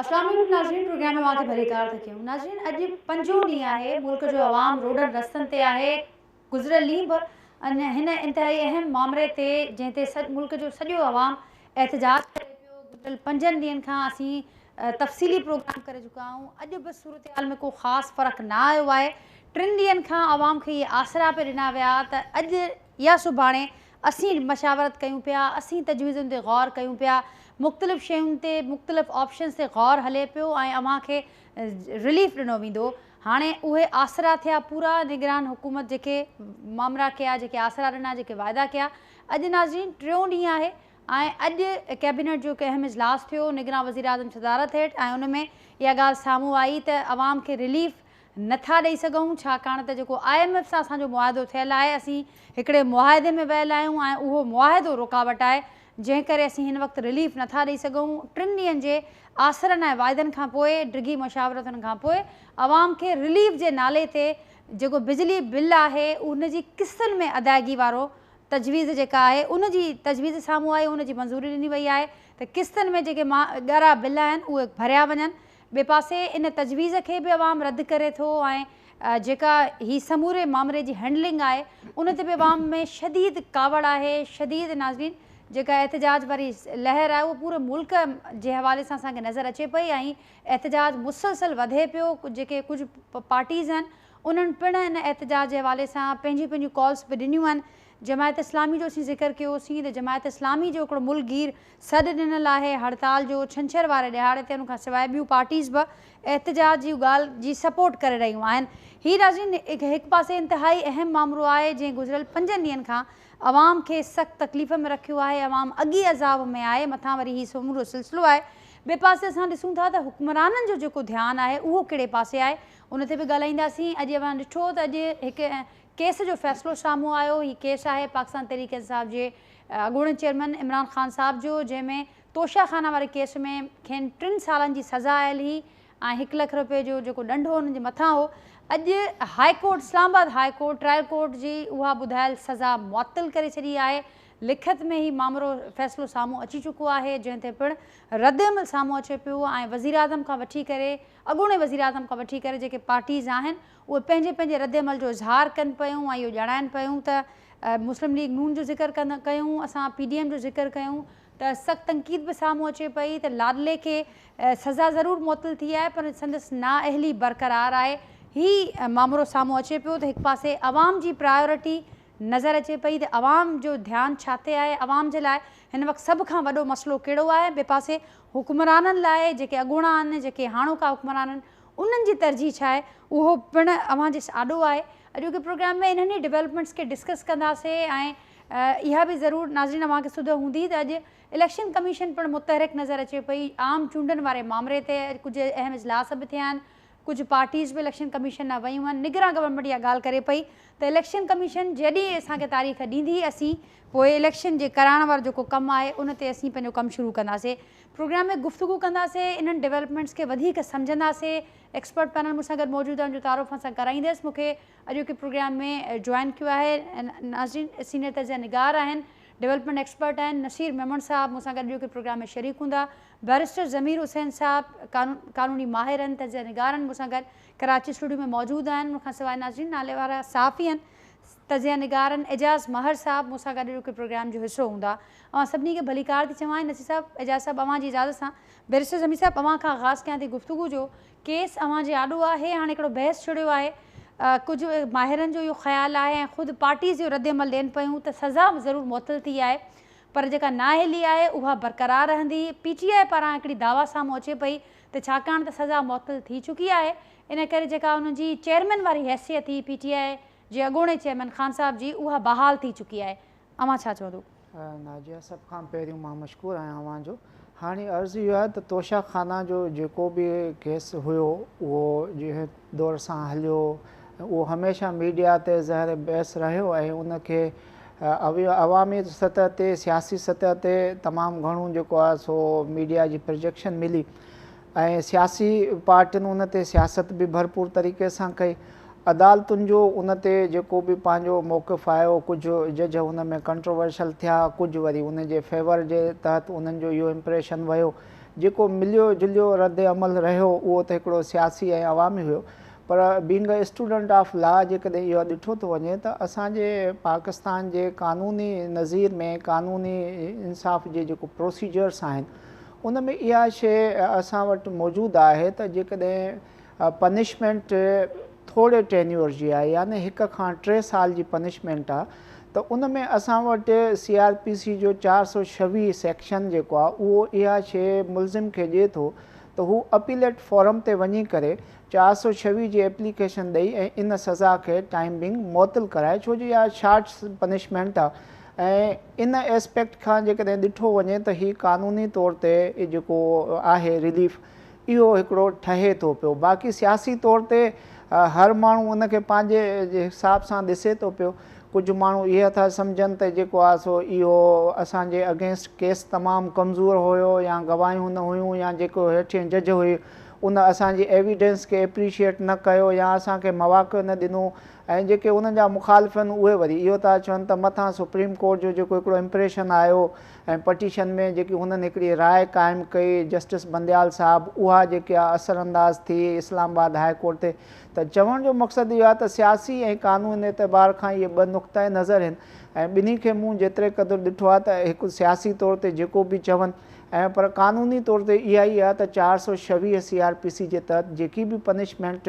اسلام عليڪم ناظرين پروگرام ۾ اوهان کي ڀليڪار ٿا ڪيون. ناظرين اڄ پنجون ڏينهن آهي ملڪ جو عوام روڊن رستن تي آهي گذريل ڏينهن به هن انتهائي اهم مامري تي جنهن تي ملڪ جو سڄو عوام احتجاج ڪري پيو گذريل پنجن ڏينهن کان اسين تفصيلي پروگرام ڪري چڪا آهيون اڄ به صورتحال ۾ ڪو خاص فرق نه آيو آهي ٽن ڏينهن کان عوام کي اهي آسرا پئي ڏنا ويا ته اڄ يا سڀاڻي اسين مشاورت ڪيون پيا، اسين تجويزن تي غور ڪيون پيا، مختلف شين تي مختلف آپشنز تي غور هلي پيو ۽ اوهان کي رليف ڏنو ويندو. هاڻي اهي آسرا ٿيا پورا، نگران حڪومت جيڪي مامرا ڪيا، جيڪي آسرا ڏنا، جيڪي واعدا ڪيا، اڄ ناظرين ٽيون ڏينهن آهي ۽ اڄ ڪيبينيٽ جو هڪ اهم اجلاس ٿيو نگران وزيراعظم صدارت هيٺ ۽ ان ۾ اها ڳالهه سامهون آئي ته عوام کي رليف نه ٿا ڏئي سگهون ڇاڪاڻ ته جيڪو I M F سان اسان جو معاهدو ٿيل آهي اسين هڪڙي معاهدي ۾ ويل آهيون ۽ اهو معاهدو رڪاوٽ آهي جنهن ڪري اسين هن وقت رليف نه ٿا ڏئي سگهون ٽن ڏينهن جي آسرن ۽ واعدن کان پوء ڊگهي مشاورتن کان پوء عوام کي رليف جي نالي تي جيڪو بجلي بل آهي ان جي قسطن ۾ ادائگي وارو تجويز جيڪا آهي ان جي تجويز سامهون آئي ان جي منظوري ڏني وئي آهي ته قسطن ۾ جيڪي ڳرا بل آهن اهي ڀريا وڃن ٻئي پاسي ان تجويز کي به عوام رد ڪري ٿو ۽ جيڪا هي سموري مامري جي هينڊلنگ آهي ان تي به عوام ۾ شديد ڪاوڙ آهي شديد ناظرين جيڪا احتجاج واري لهر آهي اهو پوري ملڪ جي حوالي سان اسان کي نظر اچي پئي ۽ احتجاج مسلسل وڌي پيو جيڪي ڪجهه پارٽيز آهن انهن پڻ ان احتجاج جي حوالي سان پنهنجون پنهنجون ڪالز به ڏنيون آهن جماعت اسلامي جو اسين ذڪر ڪيوسين ته جماعت اسلامي جو هڪڙو ملڪ گير سڏ ڏنل آهي هڙتال جو ڇنڇر واري ڏهاڙي تي ان کان سواء ٻيون پارٽيز به احتجاج جي ڳالهه جي سپورٽ ڪري رهيون آهن. هي ناظرين هڪ پاسي انتهائي اهم مامرو آهي جنهن گذريل پنجن ڏينهن کان عوام کي سخت تڪليف ۾ رکيو آهي عوام اڳ ئي عذاب ۾ آهي مٿان وري هي سمورو سلسلو آهي ٻئي پاسي اسان ڏسون ٿا ته حڪمرانن جو جيڪو ڌيان آهي اهو ڪهڙي پاسي آهي ان تي به ڳالهائينداسين اڄ اوهان ڏٺو ته اڄ هڪ ڪيس جو فيصلو سامهون آيو، هي ڪيس آهي پاڪستان تحريڪ انصاف جي اڳوڻي چيئرمين عمران خان صاحب جو، جنهن ۾ توشه خانه واري ڪيس ۾ کين ٽن سالن جي سزا آيل هئي ۽ هڪ لک رپئي جو جيڪو ڏنڊ هو انهن جي مٿان هو، اڄ high court Islamabad high court trial court جي اها ٻڌايل سزا معطل ڪري ڇڏي آهي، لکت ۾ هي مامرو فيصلو سامهون اچي چڪو آهي، جنهن تي پڻ ردعمل سامهون اچي پيو ۽ وزيراعظم کان وٺي ڪري اڳوڻي وزيراعظم کان وٺي ڪري جيڪي پارٽيز آهن اهي پنهنجي پنهنجي ردعمل جو اظهار ڪن پيون ۽ اهو ڄاڻائن پيون ته مسلم ليگ نون جو ذڪر ڪيون اسان پي ڊي ايم جو ذڪر ڪيون ته سخت تنقيد به سامهون اچي پئي ته لاڏلي کي سزا ضرور معطل ٿي آهي پر سندس نااهلي برقرار آهي هي مامرو سامهون اچي پيو ته هڪ پاسي عوام جي پرايورٽي نظر اچي پئي ته عوام جو ڌيان ڇا تي آهي عوام جي لاء هن وقت سڀ کان وڏو مسئلو ڪهڙو آهي ٻئي پاسي حڪمرانن لاء جيڪي اڳوڻا آهن جيڪي هاڻوڪا حڪمران آهن انهن جي ترجيح ڇا آهي اهو پڻ اوهان جي آڏو آهي. اڄوڪي پروگرام ۾ انهن ئي ڊولپمينٽس کي ڊسڪس ڪنداسين ۽ اها به ضرور ناظرين اوهان کي سڌ هوندي ته اڄ اليڪشن ڪميشن پڻ متحرڪ نظر اچي پئي عام چونڊن واري مامري تي ڪجهه اهم اجلاس به ٿيا آهن ڪجهه پارٽيز به اليڪشن ڪميشن ڏانهن ويون آهن نگران گورنمينٽ اها ڳالهه ڪري پئي ته اليڪشن ڪميشن جڏهن اسان کي تاريخ ڏيندي اسين پوء اليڪشن جي ڪرائڻ وارو جيڪو ڪم آهي ان تي اسين پنهنجو ڪم شروع ڪنداسين پروگرام ۾ گفتگو ڪنداسين انهن ڊولپمينٽس کي وڌيڪ سمجهنداسين ايڪسپرٽ پينل مون سان گڏ موجود آهن جو تعارف اوهان سان ڪرائيندس مون کي اڄوڪي پروگرام ۾ جوائن ڪيو آهي ناظرين سينئر تجزيه نگار آهن ڊولپمينٽ ايڪسپرٽ آهن نصير ميمڻ صاحب مون سان گڏ اڄوڪي پروگرام ۾ شريڪ هوندا بئريسٽر ضمير حسين صاحب قانوني ماهر آهن تجزيه نگار آهن مون سان گڏ ڪراچي اسٽوڊيو ۾ موجود آهن ان کان سواء ناظرين نالي وارا صحافي آهن تجزيه نگار آهن اعجاز مهر صاحب مون سان گڏ اڄوڪي پروگرام جو حصو هوندا اوهان سڀني کي ڀليڪار ٿي چوان ۽ نصير صاحب، اعجاز صاحب اوهان جي اجازت سان بئريسٽر ضمير صاحب اوهان کان آغاز ڪيان ٿي گفتگو جو، ڪيس اوهان جي آڏو آهي، هاڻي هڪڙو بحث ڇڙيو آهي، ڪجهه ماهرن جو اهو خيال آهي ۽ خود پارٽيز اهو ردعمل ڏين پيون ته سزا ضرور معطل ٿي آهي پر جيڪا نااهلي آهي اها برقرار رهندي، پي ٽي آء پاران هڪڙي دعويٰ سامهون اچي پئي ته ڇاڪاڻ ته سزا معطل ٿي چڪي آهي ان ڪري جيڪا انهن جي چيئرمين واري حيثيت هئي پي ٽي آء جي اڳوڻي چيئرمين خان صاحب جي اها بحال ٿي چڪي آهي، اوهان ڇا چوندو؟ ناجيه سڀ کان پهريون مان مشڪور آهيان اوهان جو. هاڻي عرض اهو آهي ته توشه خانه جو جيڪو به ڪيس هيو اهو جنهن دور سان هليو اهو هميشه ميڊيا تي زهر بحث رهيو ۽ ان کي عوامي سطح تي سياسي سطح تي تمام گهڻو جيڪو آهي سو ميڊيا جي پروجيڪشن ملي ۽ سياسي پارٽين ان تي سياست به ڀرپور طريقي سان ڪئي. عدالتن جو ان تي جيڪو به پنهنجو موقف آيو، ڪجهه جج ان ۾ ڪنٽروورشل ٿيا، ڪجهه وري ان جي فيور جي تحت انهن جو اهو امپريشن ويو. جيڪو مليو جليو رد عمل رهيو اهو ته هڪڙو سياسي ۽ عوامي هيو، پر being a student of law جيڪڏهن اهو ڏٺو ٿو وڃي ته اسان جي پاڪستان جي قانوني نظير ۾ قانوني انصاف جي جيڪو پروسيجرس آهن ان ۾ اها شيء اسان وٽ موجود آهي ته جيڪڏهن پنشمينٽ ٿوري ٽينيور جي آهي يعني هڪ کان 3 سال جي پنشمينٽ آهي ته ان ۾ اسان وٽ سي آر پي سي جو 426 سيڪشن جيڪو آهي اهو اها شيء ملزم کي ڏئي ٿو ته هو اپيليٽ فورم تي وڃي ڪري 426 جي ايپليڪيشن ڏئي ۽ ان سزا کي ٽائيم بينگ معطل ڪرائي ڇو جو اها شارٽ پنشمينٽ آهي ۽ ان ايسپيڪٽ کان جيڪڏهن ڏٺو وڃي ته هي قانوني طور تي جيڪو آهي رليف اهو هڪڙو ٺهي ٿو پيو. باقي سياسي طور تي هر ماڻهو ان کي پنهنجي حساب سان ڏسي ٿو پيو. ڪجهه ماڻهو اهي ٿا سمجهن ته جيڪو آهي سو اهو اسان جي اگينسٽ ڪيس تمام ڪمزور هيو يا گواهيون نه هيون يا جيڪو هيٺين جج هئي ان اسان جي ايويڊنس کي ايپريشيئيٽ نه ڪيو يا اسان کي مواقعو نه ڏنو ۽ جيڪي انهن جا مخالف آهن اهي وري اهو ٿا چون ته مٿان سپريم ڪورٽ جو جيڪو هڪڙو امپريشن آيو ۽ پٽيشن ۾ جيڪي هنن هڪڙي راء قائم ڪئي جسٽس بنديال صاحب اها جيڪي آ اثر انداز ٿي اسلام آباد هاء ڪورٽ تي ته چوڻ جو مقصد اهو آهي ته سياسي ۽ قانوني اعتبار کان اهي ٻه نقطه نظر آهن ۽ ٻنهي کي مون جيتري قدر ڏٺو آهي ته هڪ سياسي طور تي جيڪو به چون ۽ پر قانوني طور تي اها ئي آهي ته 426 سي آر پي سي جي تحت جيڪي به پنشمينٽ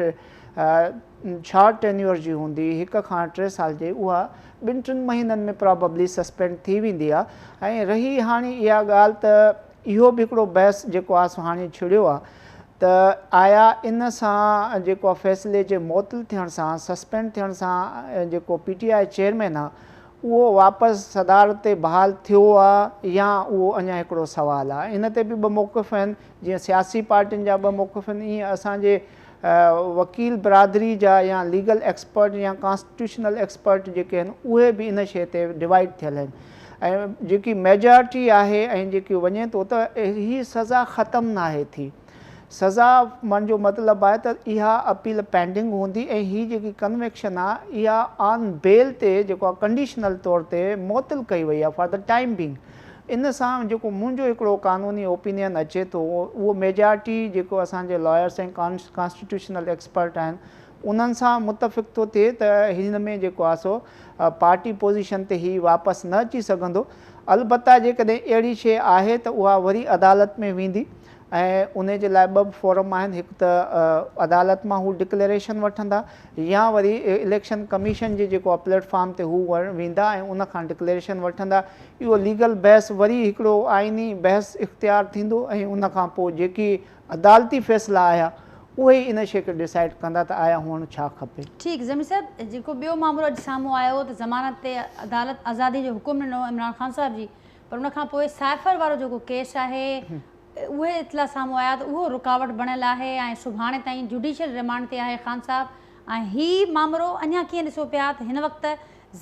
شارٽ ٽينيور جي هوندي هڪ کان 3 سال جي اها ٻن ٽن مهينن ۾ پراببلي سسپينڊ ٿي ويندي آهي ۽ رهي هاڻي اها ڳالهه ته اهو به هڪڙو بحث جيڪو آهي سو هاڻي ڇڙيو آهي ته آيا ان سان جيڪو آهي فيصلي جي معطل ٿيڻ سان سسپينڊ ٿيڻ سان جيڪو پي ٽي I chairman آهي اهو واپس صدارت تي بحال ٿيو آ يا اهو اڃا هڪڙو سوال آ. ان تي به ٻه موقف آهن، جيئن سياسي پارٽين جا ٻه موقف آهن ايئن اسان جي وڪيل برادري جا يا ليگل ايڪسپرٽ يا ڪانسٽيٽيوشنل ايڪسپرٽ جيڪي آهن اهي به ان شيء تي ڊوائيڊ ٿيل آهن ۽ جيڪي ميجارٽي آهي ۽ جيڪي وڃي ٿو ته هي سزا ختم ناهي ٿي. سزا من جو مطلب آهي ته اها اپيل پينڊنگ هوندي ۽ هي جيڪي ڪنوڪشن آهي اها آن بيل تي جيڪو آهي ڪنڊيشنل طور تي معطل ڪئي وئي آهي فار the time being ان سان جيڪو منهنجو هڪڙو قانوني اوپينين اچي ٿو اهو ميجارٽي جيڪو اسان جي لائرس ۽ ڪانسٽيٽيوشنل ايڪسپرٽ آهن انهن سان متفق ٿو ٿئي ته هن ۾ جيڪو آهي سو پارٽي پوزيشن تي هي واپس نه اچي سگهندو البته جيڪڏهن اهڙي شيء آهي ته اها وري عدالت ۾ ويندي ۽ انهي جي لاء ٻه فورم آهن هڪ ته عدالت مان هو ڊڪليريشن وٺندا يا وري اليڪشن ڪميشن جي جيڪو پليٽ فارم تي هو ويندا ۽ ان کان ڊڪليريشن وٺندا اهو ليگل بحث وري هڪڙو آئيني بحث اختيار ٿيندو ۽ ان کان پوء جيڪي عدالتي فيصلا آيا اهي ئي ان شيء کي ڊسائيڊ ڪندا ته آيا هئڻ ڇا کپي. ٺيڪ ضمير صاحب جيڪو ٻيو مامرو اڄ سامهون آيو ته ضمانت تي عدالت آزادي جو حڪم ڏنو عمران خان صاحب جي پر ان کان پوء سائفر وارو جيڪو ڪيس آهي اهي اطلاع سامهون آيا ته اهو رڪاوٽ بڻيل آهي ۽ سڀاڻي تائين جوڊيشل ريمانڊ تي آهي خان صاحب ۽ هي مامرو اڃا ڪيئن ڏسو پيا ته هن وقت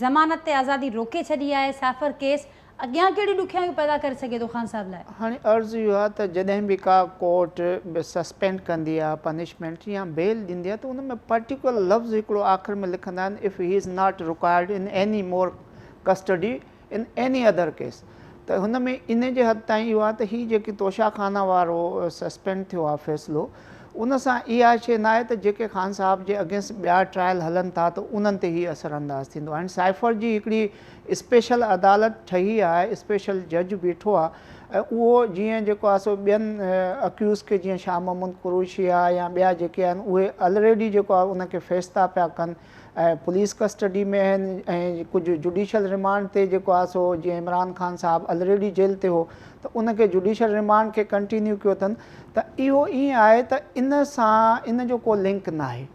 ضمانت تي آزادي روڪي ڇڏي آهي سائفر ڪيس اڳيان ڪهڙيون ڏکيائيون پيدا ڪري سگهي ٿو خان صاحب لاء؟ هاڻي عرض اهو آهي ته جڏهن به ڪا ڪورٽ سسپينڊ ڪندي آهي پنشمينٽ يا بيل ڏيندي آهي ته ان ۾ پرٽيڪولر لفظ هڪڙو آخر ۾ لکندا آهن if he is not required in any more custody in any other case ته هن ۾ ان جي حد تائين اهو آهي ته هي جيڪي توشا خانه وارو سسپينڊ ٿيو آهي فيصلو ان سان اها شيء ناهي ته جيڪي خان صاحب جي اگينسٽ ٻيا ٽرائل هلن ٿا ته انهن تي هي اثر انداز ٿيندو ۽ سائفر جي هڪڙي اسپيشل عدالت ٺهي آهي اسپيشل جج بيٺو آهي ۽ اهو جيئن جيڪو آهي سو ٻين اڪيوز کي جيئن شاهه محمد قريشي آهي يا ٻيا جيڪي آهن اهي الريڊي جيڪو آهي ان کي فيس ٿا پيا ڪن ۽ پوليس ڪسٽڊي ۾ آهن ۽ ڪجهه جڊيشل رمانڊ تي جيڪو آهي سو جيئن عمران خان صاحب الريڊي جيل تي هو ته ان کي جڊيشل رمانڊ کي ڪنٽينيو ڪيو اٿن ته اهو ائين آهي ته ان سان ان جو ڪو لنڪ ناهي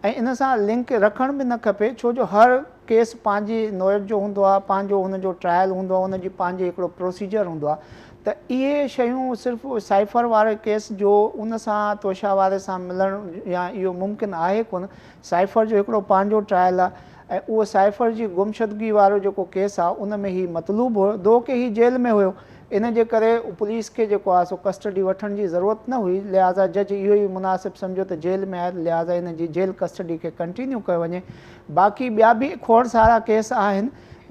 ۽ ان سان لنڪ رکڻ به نه کپي ڇو جو هر ڪيس پنهنجي نوعيت جو هوندو آهي پنهنجو ان جو ٽرائل هوندو آهي ان جي پنهنجي هڪڙو پروسيجر هوندو آهي ته اهي شيون صرف سائفر واري ڪيس جو ان سان توشا واري سان ملڻ يا اهو ممڪن آهي ڪونه سائفر جو هڪڙو پنهنجو ٽرائل آ ۽ اهو سائفر جي گمشدگي وارو جيڪو ڪيس آ ان ۾ هي مطلوب هيو دو ڪي هي جيل ۾ هيو ان جي ڪري پوليس کي جيڪو آهي سو ڪسٽڊي وٺڻ جي ضرورت نه هئي، لهٰذا جج اهو ئي مناسب سمجهيو ته جيل ۾ آهي، لهٰذا ان جي جيل ڪسٽڊي کي ڪنٽينيو ڪيو وڃي. باقي ٻيا به کوڙ سارا ڪيس آهن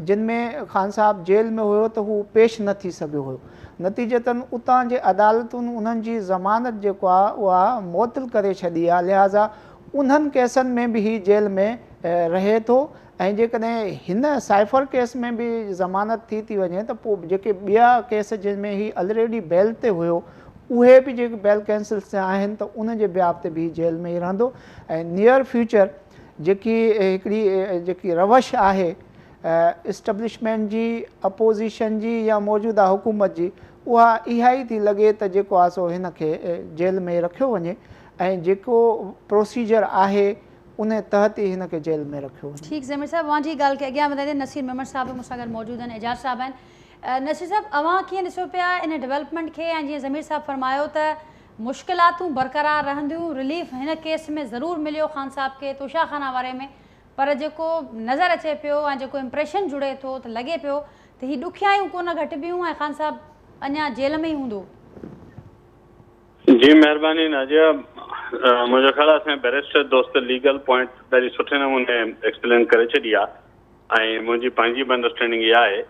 جن ۾ خان صاحب جيل ۾ هيو ته هو پيش نه ٿي سگهيو هيو، نتيجتن اتان جي عدالتن انهن جي ضمانت جيڪو آهي اها معطل ڪري ڇڏي آهي، لهٰذا انهن ڪيسن ۾ به هي جيل ۾ رهي ٿو ۽ جيڪڏهن هن سائفر ڪيس ۾ به ضمانت ٿي ٿي وڃي ته پوء جيڪي ٻيا ڪيس جن ۾ هي الريڊي بيل تي هيو اهي به جيڪي بيل ڪينسل ٿيا آهن ته ان جي بياف تي به هي جيل ۾ ئي رهندو ۽ نيئر فيوچر جيڪي هڪڙي جيڪي روش آهي اسٽبلشمينٽ جي، اپوزيشن جي يا موجوده حڪومت جي اها اها ئي ٿي لڳي ته جيڪو آهي سو هن کي جيل ۾ رکيو وڃي ۽ جيڪو پروسيجر آهي ان تحت ئي هن کي جيل ۾ رکيو وڃي. ٺيڪ ضمير صاحب اوهان جي ڳالهه کي اڳيان وڌائيندي نصير ميمڻ صاحب به مون سان گڏ موجود آهن اعجاز صاحب آهن نصير صاحب اوهان ڪيئن ڏسو پيا ان ڊولپمينٽ کي ۽ جيئن ضمير صاحب فرمايو ته مشڪلاتون برقرار رهنديون رليف هن ڪيس ۾ ضرور مليو خان صاحب کي توشا خانه واري ۾ پر جيڪو نظر اچي پيو ۽ جيڪو امپريشن جڙي ٿو ته لڳي پيو ته هي ڏکيائيون ڪونه گهٽبيون ۽ خان صاحب اڃا جيل ۾ ئي هوندو. جي مهرباني ناجيه منهنجو خيال آهي اسان جي بئريسٽر دوست ليگل پوائنٽ ڏاڍي سٺي نموني ايڪسپلين ڪري ڇڏي آهي ۽ منهنجي پنهنجي به انڊرسٽينڊنگ اها آهي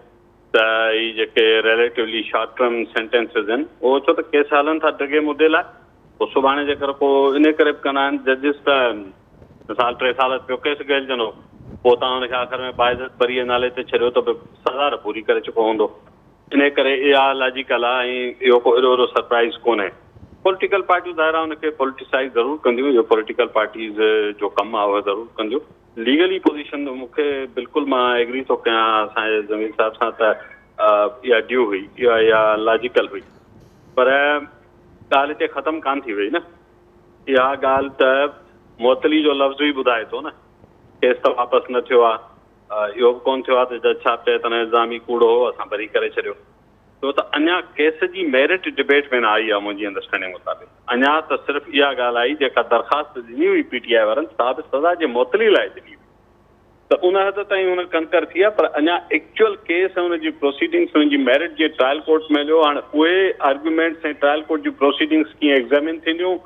ته هي جيڪي ريليٽولي شارٽ ٽرم سينٽينسز آهن اهو ڇو ته ڪيس هلن ٿا ڊگهي مدي لاء پوء سڀاڻي جيڪر ڪو انهي ڪري به ڪندا آهن ججز ته مثال 3 سال پيو ڪيس گهلجندو پوء توهان ان کي آخر ۾ باعزت بري جي نالي تي ڇڏيو ته به سزا ته پوري ڪري چڪو هوندو. انهيء ڪري اها لاجيڪل آهي ۽ اهو ڪو ايڏو وڏو سرپرائيز ڪونهي. پوليٽيڪل پارٽيون ظاهر آهي ان کي پوليٽيسائيز ضرور ڪنديون، اهو پوليٽيڪل پارٽيز جو ڪم آهي اهي ضرور ڪنديون. ليگلي پوزيشن مون کي بلڪل مان ايگري ٿو ڪيان اسان جي ضمير صاحب سان ته اها ڊيو هئي، اها لاجيڪل هئي پر ڳالهه هتي ختم ڪانه ٿي وئي نه. اها ڳالهه ته معطلي جو لفظ ئي ٻڌائي ٿو نه، ڪيس ته واپس نه ٿيو آهي. اهو به ڪونه ٿيو آهي ته جج صاحب چئي ته نه الزام ئي ڪوڙو هو اسان بري ڪري ڇڏيو. ڇو ته اڃا ڪيس جي ميرٽ ڊبيٽ ۾ نه آئي آهي منهنجي انڊرسٽينڊنگ مطابق اڃا ته صرف اها ڳالهه آئي جيڪا درخواست ڏني هئي پي ٽي آء وارن سا به سزا جي معطلي لاء ڏني هئي ته ان حد تائين ان ڪنڪر ٿي آهي پر اڃا ايڪچوئل ڪيس ۽ ان جي پروسيڊنگس ان جي ميرٽ جي ٽرائل ڪورٽ ۾ هليو هاڻ اهي آرگيومينٽس ۽ ٽرائل ڪورٽ جون پروسيڊنگس ڪيئن ايگزامن ٿينديون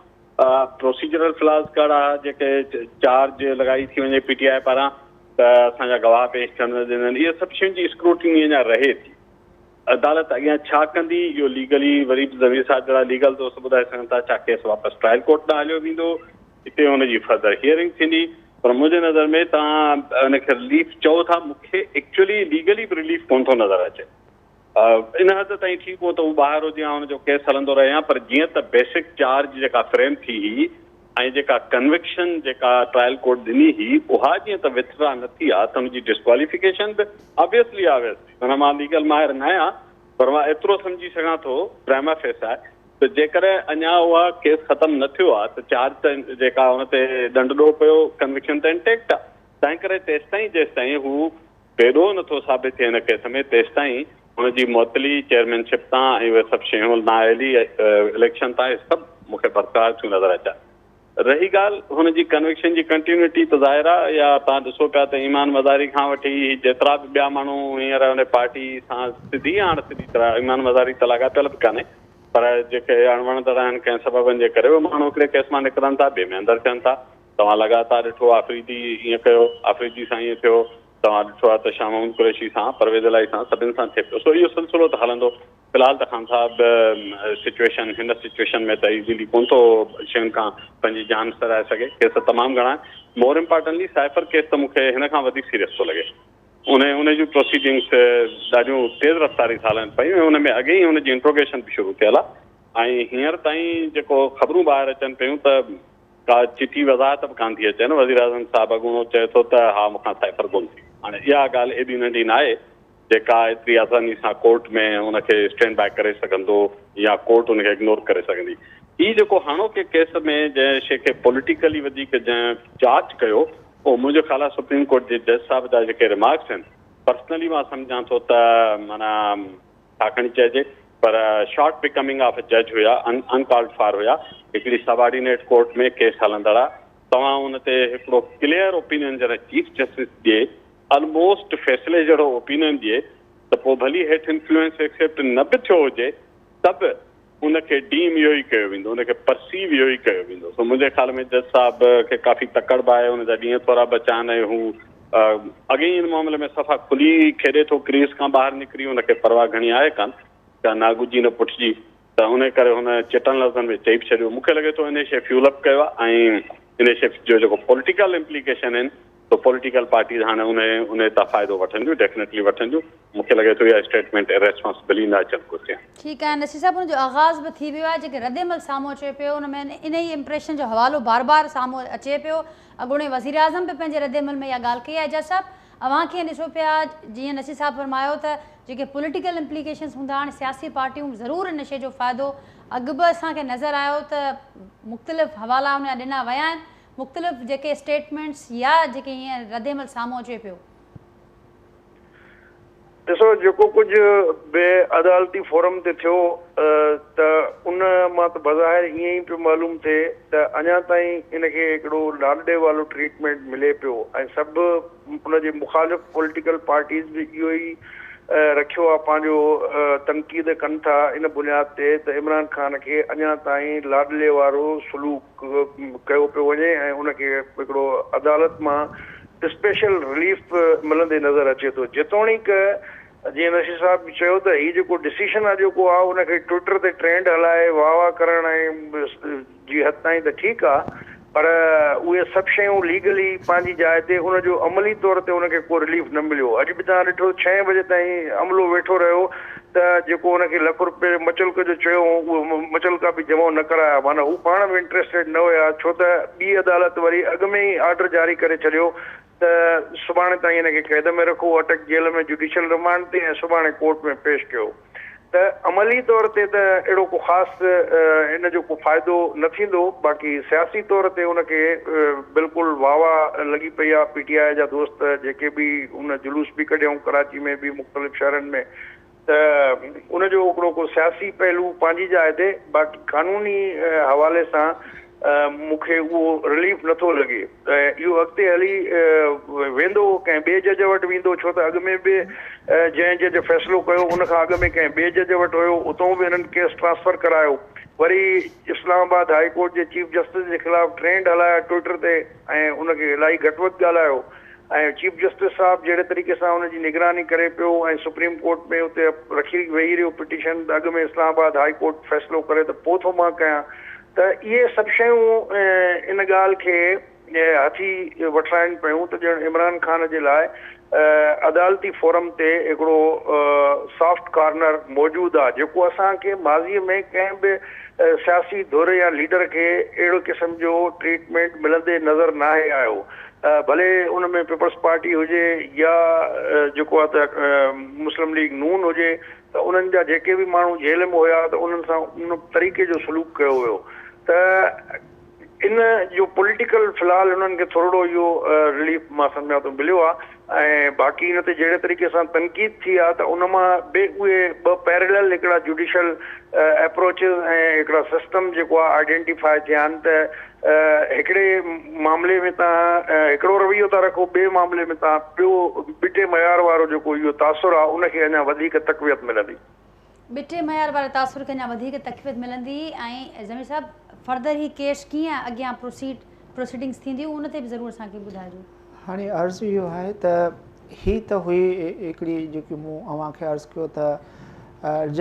پروسيجرل فلاز ڪهڙا جيڪي چارج لڳائي ٿي وڃي پي ٽي آء پاران ته اسان جا گواهه پيش ٿيڻ نه ڏنن اهي سڀ شين جي اسڪروٽني اڃا رهي ٿي عدالت اڳيان ڇا ڪندي اهو ليگلي وري به ضمير صاحب جهڙا ليگل دوست ٻڌائي سگهن ٿا ڇا ڪيس واپس ٽرائل ڪورٽ ڏانهن هليو ويندو اتي ان جي فردر هيئرنگ ٿيندي پر منهنجي نظر ۾ توهان ان کي رليف چئو ٿا مون کي ايڪچولي ليگلي به رليف ڪونه ٿو نظر اچي. ان حد تائين ٺيڪ هو ته هو ٻاهر هجي ها ان جو ڪيس هلندو رهي ها پر جيئن ته بيسڪ چارج جيڪا فريم ٿي هئي ۽ جيڪا ڪنوڪشن جيڪا ٽرائل ڪورٽ ڏني هئي اها جيئن ته وٿڊرا نه ٿي ها ته ان جي ڊسڪواليفڪيشن به آبويسلي آبويسلي معنيٰ مان ليگل ماهر نه آهيان پر مان ايترو سمجهي سگهان ٿو پرائما فيس آهي ته جيڪڏهن اڃا اها ڪيس ختم نه ٿيو آهي ته چارج ته جيڪا ان تي ڏنڊ ڏوهه پيو ڪنوڪشن ته انٽيڪٽ آهي تنهن ڪري تيستائين جيستائين هو بيڏوهه نه ٿو ثابت ٿئي هن ڪيس ۾ تيستائين هن جي معطلي چيئرمين شپ تان ۽ اهي سڀ شيون نااهلي اليڪشن تان اهي سڀ مون کي برقرار ٿيون نظر اچن. رهي ڳالهه هن جي ڪنوڪشن جي ڪنٽينيوٽي ته ظاهر آهي يا توهان ڏسو پيا ته ايمان مزاري کان وٺي هي جيترا به ٻيا ماڻهو هينئر ان پارٽي سان سڌي يا اڻ سڌي طرح ايمان مزاري ته لاڳاپيل به ڪانهي پر جيڪي اڻوڻندڙ آهن ڪنهن سببن جي ڪري اهي ماڻهو هڪڙي ڪيس مان نڪرن ٿا ٻئي ۾ اندر ٿين ٿا توهان لڳاتار ڏٺو آفريدي ائين ڪيو، آفريدي سان ائين ٿيو، توهان ڏٺو آهي ته شاهه محمود قريشي سان، پرويز الاهي سان، سڀن سان ٿئي پيو، سو اهو سلسلو ته هلندو. في الحال ته خان صاحب سچويشن هن سچويشن ۾ ته ايزيلي ڪونه ٿو شين کان پنهنجي جان ڇڏائي سگهي، ڪيس تمام گهڻا آهن، مور امپارٽنٽلي سائفر ڪيس ته مون کي هن کان وڌيڪ سيريس ٿو لڳي، ان جون پروسيڊنگس ڏاڍيون تيز رفتاري سان هلن پيون ۽ ان ۾ اڳي ئي ان جي انٽروگيشن به شروع ٿيل آهي ۽ هينئر تائين جيڪو خبرون ٻاهر اچن پيون ته ڪا چٽي وضاحت به ڪانه ٿي اچي نه، وزيراعظم صاحب اڳوڻو چئي ٿو ته ها مون کان سائفر گم ٿي. هاڻي اها ڳالهه ايڏي ننڍي ناهي جيڪا ايتري آساني سان ڪورٽ ۾ ان کي اسٽينڊ بائي ڪري سگهندو يا ڪورٽ ان کي اگنور ڪري سگهندي. هي جيڪو هاڻوڪي ڪيس ۾ جنهن شيء کي پوليٽيڪلي وڌيڪ جنهن چارج ڪيو اهو منهنجو خيال آهي سپريم ڪورٽ جي جج صاحب جا جيڪي ريمارڪس آهن پرسنلي مان سمجهان ٿو ته معنيٰ ڇا کڻي چئجي پر شارٽ بيڪمنگ آف اي جج هيا، ان ڪالڊ فار هيا، هڪڙي سب آرڊينيٽ ڪورٽ ۾ ڪيس هلندڙ آ، توهان ان تي هڪڙو ڪليئر اوپينين جڏهن چيف جسٽس ڏئي، الموسٽ فيصلي جهڙو اوپينين ڏئي ته پوء ڀلي هيٺ انفلوئنس ايڪسيپٽ نه به ٿيو هجي ته به ان کي ڊيم اهو ئي ڪيو ويندو، ان کي پرسيو اهو ئي ڪيو ويندو. سو منهنجي خيال ۾ جج صاحب کي ڪافي تڪڙ به آهي، ان جا ڏينهن ٿورا بچا آهن ۽ هو اڳي ئي ان معاملي ۾ صفا کلي کيڏي ٿو، ڪريز کان ٻاهر نڪري ان کي پرواهه گهڻي آهي ڪانه، ڪا نه ڳجهي نه پٺجي، ته انهي ڪري هن چٽن لفظن ۾ چئي به ڇڏيو. مون کي لڳي ٿو انهي شيء فيول اپ ڪيو آهي ۽ انهي شيء جو جيڪو پوليٽيڪل امپليڪيشن آهن سو پوليٽيڪل پارٽيز هاڻي انهي تان فائدو وٺنديون، ڊيفنيٽلي وٺنديون. مون کي لڳي ٿو اها اسٽيٽمينٽ اريسپانسبلي نه اچڻ گهرجي. ٺيڪ آهي نصير صاحب ان جو آغاز به ٿي ويو آهي جيڪي ردعمل سامهون اچي پيو ان ۾ انهي امپريشن جو حوالو بار بار سامهون اچي پيو اڳوڻي وزيراعظم به پنهنجي ردعمل ۾ اها ڳالهه ڪئي آهي اعجاز صاحب اوهان ڪيئن ڏسو پيا جيئن نصير صاحب فرمايو ته جيڪي پوليٽيڪل امپليڪيشنز هوندا هاڻي سياسي پارٽيون ضرور ان شيء جو فائدو اڳ به اسان کي نظر آيو ته مختلف حوالا ان جا ڏنا ويا آهن مختلف جيڪي اسٽيٽمينٽس يا جيڪي هينئر ردعمل سامهون اچي پيو. ڏسو جيڪو ڪجهه به عدالتي فورم تي ٿيو ته ان مان ته بظاهر ائين ئي پيو معلوم ٿئي ته اڃا تائين ان کي هڪڙو لاڏلي والو ٽريٽمينٽ ملي پيو ۽ سڀ ان جي مخالف پوليٽيڪل پارٽيز به اهو ئي رکيو آ پنهنجو تنقيد ڪن ٿا ان بنياد تي ته عمران خان کي اڃا تائين لاڏلي وارو سلوڪ ڪيو پيو وڃي ۽ ان کي هڪڙو عدالت مان اسپيشل رليف ملندي نظر اچي ٿو جيتوڻيڪ جيئن نشير صاحب به چيو ته هي جيڪو ڊسيشن آ جيڪو آ ان کي ٽوئٽر تي ٽرينڊ هلائي واهه واهه ڪرڻ ۽ جي حد تائين ته ٺيڪ آ پر اهي سڀ شيون ليگلي پنهنجي جاء تي ان جو عملي طور تي ان کي ڪو رليف نه مليو اڄ به توهان ڏٺو ڇهين بجي تائين عملو ويٺو رهيو ته جيڪو هن کي لک روپيه جو مچلڪو جو چيو هو اهو مچلڪا به جمع نه ڪرايا معنيٰ هو پاڻ به انٽريسٽيڊ نه هيا ڇو ته ٻي عدالت وري اڳ ۾ ئي آرڊر جاري ڪري ڇڏيو ته سڀاڻي تائين هن کي قيد ۾ رکو اٽڪ جيل ۾ جڊيشل رمانڊ تي ۽ سڀاڻي ڪورٽ ۾ پيش ڪيو ته عملي طور تي ته اهڙو ڪو خاص ان جو ڪو فائدو نه ٿيندو باقي سياسي طور تي ان کي بلڪل واهه واهه لڳي پئي آهي پي ٽي آء جا دوست جيڪي به ان جلوس به ڪڍيائون ڪراچي ۾ به مختلف شهرن ۾ ته ان جو هڪڙو ڪو سياسي پهلو پنهنجي جاء تي باقي قانوني حوالي سان مون کي اهو رليف نٿو لڳي ۽ اهو اڳتي هلي ويندو ڪنهن ٻئي جج وٽ ويندو ڇو ته اڳ ۾ به جنهن جج فيصلو ڪيو ان کان اڳ ۾ ڪنهن ٻئي جج وٽ هيو اتون به هنن ڪيس ٽرانسفر ڪرايو وري اسلام آباد هائي ڪورٽ جي چيف جسٽس جي خلاف ٽرينڊ هلايا ٽوئٽر تي ۽ ان کي الاهي گهٽ وڌ ڳالهايو ۽ چيف جسٽس صاحب جهڙي طريقي سان ان جي نگراني ڪري پيو ۽ سپريم ڪورٽ ۾ اتي رکي ويهي رهيو پٽيشن ته اڳ ۾ اسلام آباد هائي ڪورٽ فيصلو ڪري ته پوء ٿو مان ڪيان ته اهي سڀ شيون ان ڳالهه کي هٿي وٺرائن پيون ته ڄڻ عمران خان جي لاء عدالتي فورم تي هڪڙو سافٽ ڪارنر موجود آهي جيڪو اسان کي ماضي ۾ ڪنهن به سياسي ڌر يا ليڊر کي اهڙي قسم جو ٽريٽمينٽ ملندي نظر ناهي آيو. ڀلي ان ۾ پيپلز پارٽي هجي يا جيڪو آهي ته مسلم ليگ نون هجي ته انهن جا جيڪي به ماڻهو جيل ۾ هيا ته انهن سان ان طريقي جو سلوڪ ڪيو ويو ته ان جو پوليٽيڪل في الحال انهن کي ٿورڙو اهو رليف مان سمجهان ٿو مليو آهي ۽ باقي ان تي جهڙي طريقي سان تنقيد ٿي آهي ته ان مان به اهي ٻه پيرلل هڪڙا جوڊيشل اپروچز ۽ هڪڙا سسٽم جيڪو آهي آئيڊينٽيفائي ٿيا آهن ته هڪڙي معاملي ۾ توهان هڪڙو رويو ٿا رکو ٻئي معاملي ۾ توهان ٻيو ٻٽي معيار وارو جيڪو اهو تاثر آهي ان کي اڃا وڌيڪ تقويت ملندي. ٻٽي معيار واري تاثر کي اڃا وڌيڪ تقويت ملندي ۽ ضمير صاحب فردر هي ڪيس ڪيئن اڳيان پروسيڊ پروسيڊنگس ٿينديون ان تي به ضرور اسان کي ٻڌائجو. هاڻي عرض اهو آهي ته هي ته هئي هڪڙي جيڪي مون اوهان کي عرض ڪيو ته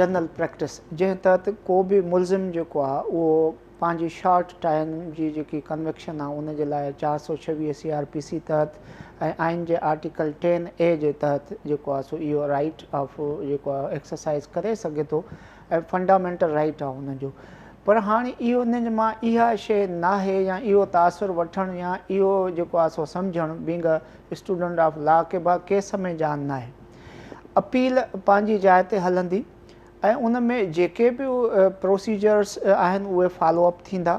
جنرل پريڪٽس جنهن تحت ڪو به ملزم جيڪو آهي اهو پنهنجي شارٽ ٽائيم جي جيڪي ڪنوڪشن آهي ان جي لاء 426 سي آر پي سي تحت ۽ آئين جي آرٽيڪل ٽين اي جي تحت جيڪو آهي سو اهو رائيٽ آف جيڪو آهي ايڪسرسائز ڪري سگهي ٿو ۽ فنڊامينٽل رائيٽ آهي ان جو پر هاڻي اهو ان مان اها شيء ناهي يا اهو تاثر وٺڻ يا اهو جيڪو آهي سو سمجهڻ being a student of law ڪي ڀا ڪيس ۾ جان ناهي اپيل پنهنجي جاء تي هلندي ۽ ان ۾ جيڪي به پروسيجرس آهن اهي فالو اپ ٿيندا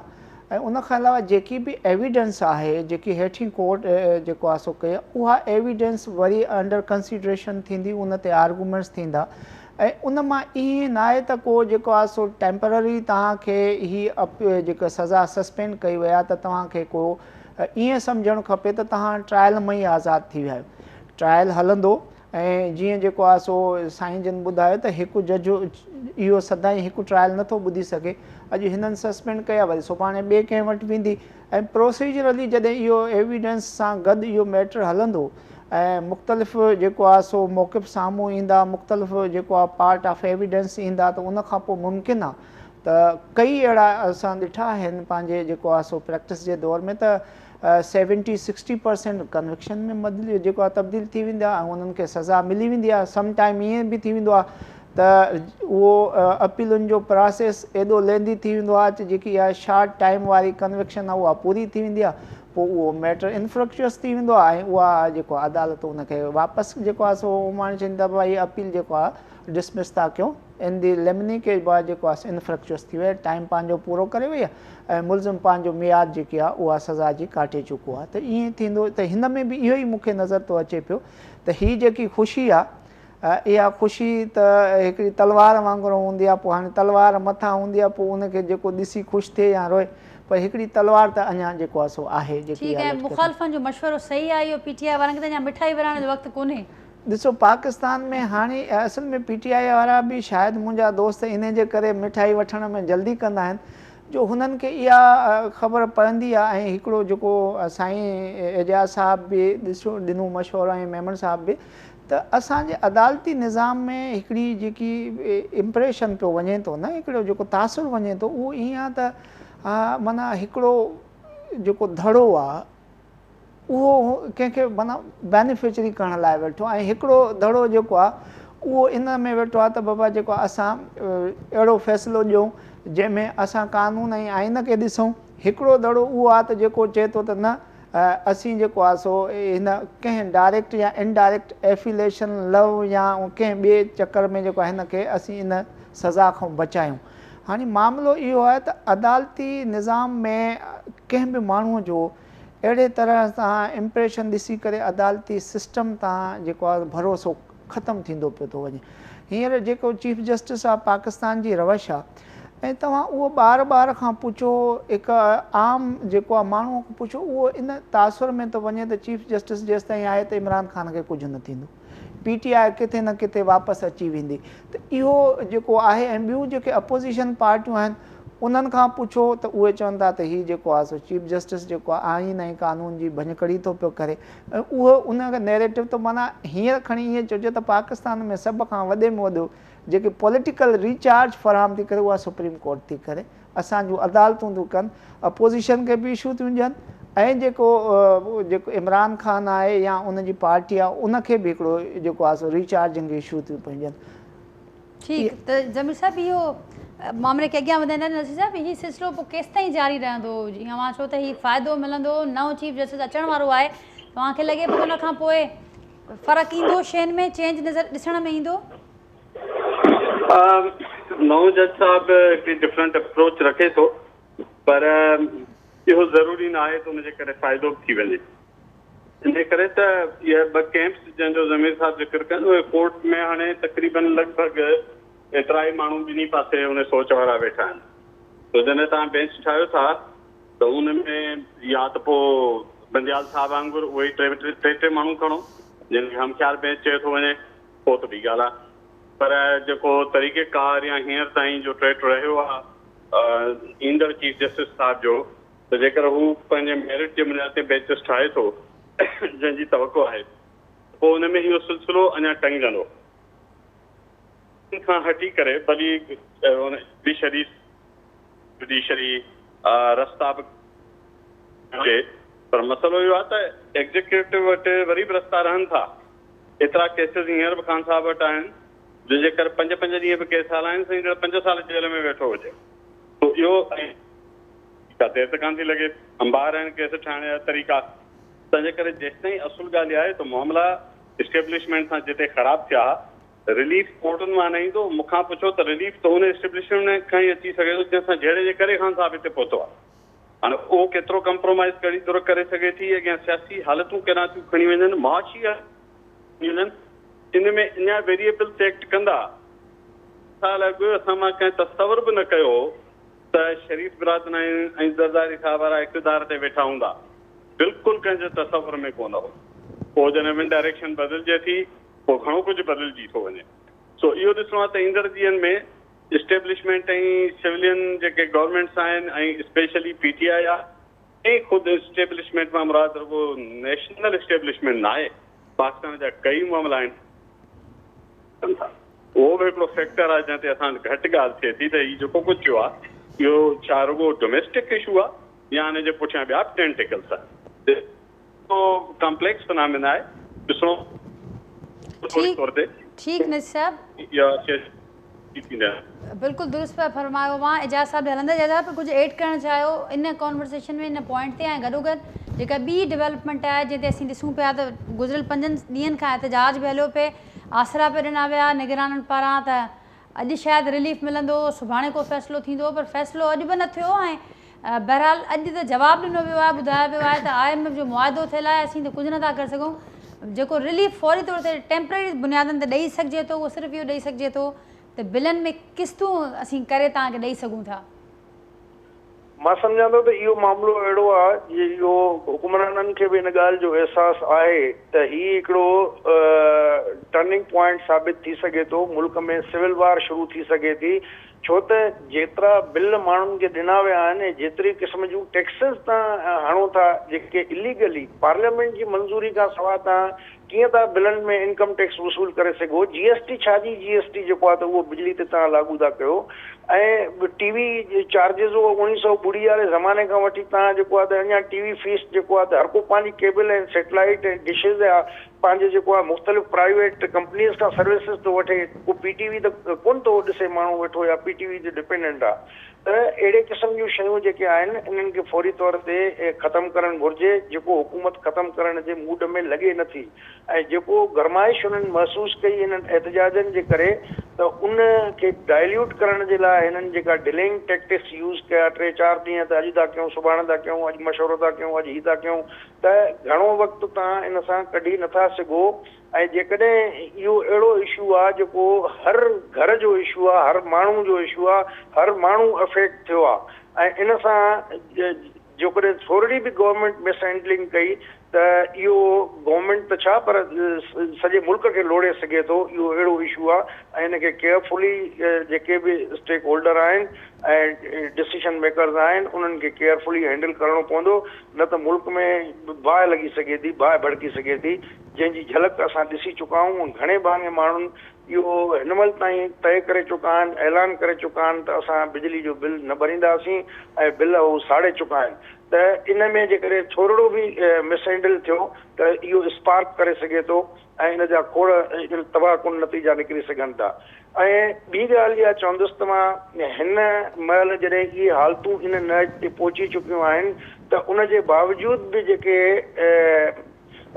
۽ ان کان علاوه جيڪي به ايويڊنس آهي جيڪي هيٺين ڪورٽ جيڪو آهي سو ڪئي اها ايويڊنس وري انڊر ڪنسيڊريشن ٿيندي ان تي آرگومينٽس ٿيندا ۽ ان مان ائين ناهي ته ڪو جيڪو آهي سو ٽيمپرري توهان کي هي جيڪا سزا سسپينڊ ڪئي وئي آهي ته توهان کي ڪو ائين سمجهڻ کپي ته توهان ٽرائل مان ئي آزاد ٿي ويا آهيو ٽرائل هلندو ۽ جيئن جيڪو آهي سو سائين جن ٻڌايو ته هڪ جج اهو سدائين هڪ ٽرائل نٿو ٻڌي سگهي، اڄ هنن سسپينڊ ڪئي آهي وري سڀاڻي ٻئي ڪنهن وٽ ويندي ۽ پروسيجرلي جڏهن اهو ايويڊنس سان گڏ اهو ميٽر هلندو ۽ مختلف جيڪو آهي سو موقف سامهون ايندا، مختلف جيڪو آهي پارٽ آف ايويڊنس ايندا ته ان کان پوء ممڪن آهي ته ڪئي اهڙا اسان ڏٺا آهن پنهنجي جيڪو آهي سو پريڪٽس جي دور ۾ ته 70 60% ڪنوڪشن ۾ مدلي جيڪو آهي تبديل ٿي ويندي آهي ۽ انهن کي سزا ملي ويندي آهي. سم ٽائيم ائين به ٿي ويندو آهي ته اهو اپيلن جو پراسيس ايڏو ليندي ٿي ويندو آهي ته جيڪي اها شارٽ ٽائيم واري ڪنوڪشن آهي اها پوري ٿي ويندي آهي، پوء اهو ميٽر انفرڪچوئس ٿي ويندو آهي ۽ اها جيڪو عدالت ان کي واپس جيڪو آهي سو اماڻي ڇڏيندي آهي ڀائي اپيل جيڪو آهي ڊسمس ٿا ڪيون ان the ليمني ڪي بعد جيڪو آهي انفرڪچوئس ٿي وئي، ٽائيم پنهنجو پورو ڪري وئي آهي ۽ ملزم پنهنجو ميعاد جيڪي آهي اها سزا جي ڪاٽي چڪو آهي ته ائين ٿيندو ته هن ۾ به اهو ئي مون کي نظر ٿو اچي پيو ته هي جيڪي خوشي آهي اها خوشي ته هڪڙي تلوار وانگر هوندي آهي، پوء هاڻي تلوار مٿان هوندي آهي پوء ان کي جيڪو ڏسي خوش ٿئي يا روئي، پر هڪڙي تلوار ته اڃا جيڪو آهي سو آهي جيڪي ٺيڪ اها آهي لٽڪيل. مخالفن جو مشورو صحيح آهي اهو پي ٽي آء وارن کي ته اڃا مٺائي ورهائڻ جو وقت ڪونهي. ڏسو پاڪستان ۾ هاڻي اصل ۾ پي ٽي آء وارا به شايد منهنجا دوست انهي جي ڪري مٺائي وٺڻ ۾ جلدي ڪندا آهن جو هنن کي اها خبر پوندي آهي ۽ هڪڙو جيڪو سائين اعجاز صاحب به ڏسو ڏنو مشورو ۽ ميمڻ صاحب به ته اسان جي عدالتي نظام ۾ هڪڙي جيڪي امپريشن پيو وڃي ٿو نه هڪڙو جيڪو تاثر وڃي ٿو اهو ائين آهي ته معنيٰ هڪڙو جيڪو ڌڙو آهي اهو ڪنهن کي معنيٰ بينيفشري ڪرڻ لاء ويٺو آهي ۽ هڪڙو ڌڙو جيڪو آهي اهو ان ۾ ويٺو آهي ته بابا جيڪو اسان اهڙو فيصلو ڏيون جنهن ۾ اسان قانون ۽ آئين کي ڏسون. هڪڙو ڌڙو اهو آهي ته جيڪو چئي ٿو ته نه اسين جيڪو آهي سو هن ڪنهن ڊائريڪٽ يا انڊائريڪٽ ايفيليشن لو يا ڪنهن ٻئي چڪر ۾ جيڪو آهي هن کي اسين ان سزا کان بچايون. هاڻي معاملو اهو آهي ته عدالتي نظام ۾ ڪنهن به ماڻهو جو اهڙي طرح سان امپريشن ڏسي ڪري عدالتي سسٽم تان جيڪو آهي ڀروسو ختم ٿيندو پيو ٿو وڃي. هينئر جيڪو چيف جسٽس آف پاڪستان جي روش آهي ۽ توهان اهو ٻار ٻار کان پڇو هڪ عام جيڪو آهي ماڻهو کان پڇو اهو ان تاثر ۾ ٿو وڃي ته چيف جسٽس جيستائين آهي ته عمران خان کي ڪجهه نه ٿيندو، پي ٽي آء ڪٿي نه ڪٿي واپس اچي ويندي ته اهو جيڪو آهي ۽ ٻيون جيڪي اپوزيشن پارٽيون آهن انهن کان پڇو ته اهي چون ٿا ته هي جيڪو آهي سو چيف جسٽس جيڪو آهي آئين ۽ قانون جي ڀڃڪڙي ٿو پيو ڪري ۽ اهو ان کي نيريٽو ته معنيٰ هينئر کڻي ائين چئجي ته پاڪستان ۾ سڀ کان وڏي ۾ وڏو جيڪي پوليٽيڪل ريچارج فراهم ٿي ڪري اها سپريم ڪورٽ ٿي ڪري، اسان جون عدالتون ٿيون ڪن، اپوزيشن کي به اشو ٿيون ڏين ۽ جيڪو جيڪو عمران خان آهي يا ان جي پارٽي آهي ان کي به هڪڙو جيڪو آهي سو ريچارجنگ اشو ٿيون پيون ڏين. ٺيڪ ته ضمير صاحب اهو مامري کي اڳيان وڌائيندا نصير صاحب هي سلسلو پوء ڪيستائين جاري رهندو جيئن اوهان چئو ته هي فائدو ملندو نئون چيف جسٽس اچڻ وارو آهي توهان کي لڳي پيو ان کان پوء فرق ايندو شين ۾ چينج نظر ڏسڻ ۾ ايندو؟ نئون جج صاحب هڪڙي ڊفرنٽ اپروچ رکي ٿو پر اهو ضروري نه آهي ته ان جي ڪري فائدو به ٿي وڃي. انهيء ڪري ته اهي ٻه ڪئمپس جنهن جو ضمير صاحب ذڪر ڪن اهي ڪورٽ ۾ هاڻي تقريبن لڳ ڀڳ ايترا ئي ماڻهو ٻنهي پاسي ان سوچ وارا ويٺا آهن سو جڏهن توهان بينچ ٺاهيو ٿا ته ان ۾ يا ته پوء بنديال صاحب وانگر اهي ئي ٽي ٽي ماڻهو کڻو جن کي هم خيال بينچ چيو ٿو وڃي پوء ته ٻي ڳالهه آهي پر جيڪو طريقه ڪار يا هينئر تائين جو ٽريٽ رهيو آهي ايندڙ چيف جسٽس صاحب جو ته جيڪر هو پنهنجي ميرٽ جي بنياد تي بينچز ٺاهي ٿو جنهن جي توقع آهي ته پوء ان ۾ اهو سلسلو اڃا ٽنگجندو. ان کان هٽي ڪري ڀلي جڊيشري جڊيشري رستا به هجي پر مسئلو اهو آهي ته ايگزيڪيوٽو وٽ وري به رستا رهن ٿا. ايترا ڪيسز هينئر به خان صاحب وٽ آهن جو جيڪر پنج پنج ڏينهن به ڪيس هلائين ته ايندڙ پنج سال جيل ۾ ويٺو هجي. سو اهو ۽ ڪا دير ته ڪانه ٿي لڳي. انبار آهن ڪيس ٺاهڻ جا طريقا. تنهنجي ڪري جيستائين اصل ڳالهه اها آهي ته معاملا اسٽيبلشمينٽ سان جتي خراب ٿيا رليف ڪورٽن مان نه ايندو. مون کان پڇو ته رليف ته ان اسٽيبلشمينٽ کان ئي اچي سگهي ٿو جنهن سان جهيڙي جي ڪري خان صاحب هتي پهتو آهي. هاڻي اهو ڪيترو ڪمپرومائيز ڪهڙي طرح ڪري سگهي ٿي، اڳيان سياسي حالتون ڪيڏانهن ٿيون کڻي وڃن، معاشي حالتون کڻي وڃن، ان ۾ اڃا ويريئبلز ايڪٽ ڪندا. سال اڳ اسان مان ڪنهن تصور به نه ڪيو هو ته شريف برادران ۽ زرداري صاحب وارا اقتدار تي ويٺا هوندا. بلڪل ڪنهن جي تصور ۾ ڪونه هو. پوء جڏهن ون ڊائريڪشن بدلجي ٿي، پوء گهڻو ڪجهه بدلجي ٿو وڃي. سو اهو ڏسڻو آهي ته ايندڙ ڏينهن ۾ اسٽيبلشمينٽ ۽ سولين جيڪي گورنمينٽس آهن ۽ اسپيشلي پي ٽي آء آهي ۽ خود اسٽيبلشمينٽ مان مراد رڳو نيشنل اسٽيبلشمينٽ ناهي، پاڪستان جا ڪئي معاملا آهن ڪن ٿا. اهو به هڪڙو فيڪٽر آهي جنهن تي اسان وٽ گهٽ ڳالهه ٿئي ٿي ته هي جيڪو ڪجهه ٿيو آهي اهو ڇا رڳو ڊوميسٽڪ اشو آهي يا ان جي پٺيان ٻيا به ٽينٽيڪلس آهن. اهو ڪامپليڪس فنامينا آهي ڏسڻو فوري طور تي. ٺيڪ نج صاحب. اها شيء ٿيندا. بلڪل درست پيا فرمايو اوهان اعجاز صاحب ڏي هلندس اعجاز صاحب ڪجهه ايڊ ڪرڻ چاهيو ان ڪانورسيشن ۾ ان پوائنٽ تي ۽ گڏوگڏ جيڪا ٻي ڊولپمينٽ آهي جنهن تي اسين ڏسون پيا ته گذريل پنجن ڏينهن کان احتجاج به هليو پئي آسرا پئي ڏنا ويا نگرانن پاران ته اڄ شايد رليف ملندو، سڀاڻي ڪو فيصلو ٿيندو پر فيصلو اڄ به نه ٿيو ۽ بهرحال اڄ ته جواب ڏنو ويو آهي ٻڌايو ويو آهي ته I M F جو معاهدو ٿيل آهي اسين ته ڪجهه نٿا ڪري سگهون جيڪو رليف فوري طور تي ٽيمپرري بنيادن تي ڏئي سگهجي ٿو اهو صرف اهو ڏئي سگهجي ٿو ته بلن ۾ قسطون اسين ڪري توهان کي ڏئي سگهون ٿا. مان سمجهان ٿو ته اهو معاملو اهڙو آهي جي اهو حڪمرانن کي به ان ڳالهه جو احساس آهي ته هي هڪڙو ٽرننگ پوائنٽ ثابت ٿي سگهي ٿو، ملڪ ۾ سول وار شروع ٿي سگهي ٿي ڇو ته جيترا بل ماڻهن کي ڏنا ويا آهن ۽ جيتري قسم جون ٽيڪسز تان هڻو ٿا جيڪي اليگلي پارليامينٽ جي منظوري کان سواء تان ڪيئن ٿا بلن ۾ انڪم ٽيڪس وصول ڪري سگهو، جي ايس ٽي ڇا جي جي ايس ٽي جيڪو آهي ته اهو بجلي تي توهان لاڳو ٿا ڪيو ۽ ٽي وي چارجز اهو اوڻيهه سئو ٻڙي واري زماني کان وٺي توهان جيڪو آهي ته اڃا ٽي وي فيس جيڪو آهي ته هر ڪو پنهنجي ڪيبل ۽ سيٽلائيٽ ۽ ڊشز يا پنهنجي جيڪو آهي مختلف پرائيويٽ ڪمپنيز کان سروسز ٿو وٺي ڪو پي ٽي وي ته ڪونه ٿو ڏسي ماڻهو ويٺو يا پي ٽي وي تي ڊپينڊنٽ آهي ته اهڙي قسم جون شيون جيڪي آهن انهن کي فوري طور تي ختم ڪرڻ گهرجي جيڪو حڪومت ختم ڪرڻ جي موڊ ۾ لڳي نه ٿي ۽ جيڪو گرمائش انهن محسوس ڪئي انهن احتجاجن جي ڪري ته ان کي ڊائليوٽ ڪرڻ جي لاء هنن جيڪا ڊلينگ ٽيڪٽڪس يوز ڪيا ٽي چار ڏينهن ته اڄ ٿا ڪيون سڀاڻي ٿا ڪيون اڄ مشورو ٿا ڪيون اڄ هي ٿا ڪيون ته گهڻو وقت توهان ان سان ڪڍي نٿا سگهو ۽ جيڪڏهن اهو اهڙو اشو آ جيڪو هر گهر جو اشو آ، هر ماڻهو جو اشو آ، هر ماڻهو افيڪٽ ٿيو آ ۽ ان سان جيڪڏهن ٿورڙي به گورنمينٽ مس هينڊلنگ ڪئي ته اهو گورنمينٽ ته ڇا پر سڄي ملڪ کي لوڙهي سگهي ٿو، اهو اهڙو اشو آ ۽ ان کي ڪيئرفلي جيڪي به اسٽيڪ هولڊر آهن ۽ ڊسيشن ميڪرز آهن انهن کي ڪيئرفلي هينڊل ڪرڻو پوندو نه ته ملڪ ۾ باهه لڳي سگهي ٿي، باهه ڀڙڪي سگهي ٿي. جنهن جي جهلڪ اسان ڏسي چڪا آهيون ۽ گهڻي ڀاڱي ماڻهن اهو هن مهل تائين طئي ڪري چڪا آهن، اعلان ڪري چڪا آهن ته اسان بجلي جو بل نه ڀرينداسين ۽ بل هو ساڙي چڪا آهن ته ان ۾ جيڪڏهن ٿورڙو به مس هينڊل ٿيو ته اهو اسپارڪ ڪري سگهي ٿو ۽ ان جا کوڙ تباهه ڪن نتيجا نڪري سگهن ٿا ۽ ٻي ڳالهه اها چوندس ته مان هن مهل جڏهن اهي حالتون ان نهج تي پهچي چڪيون آهن ته ان جي باوجود به جيڪي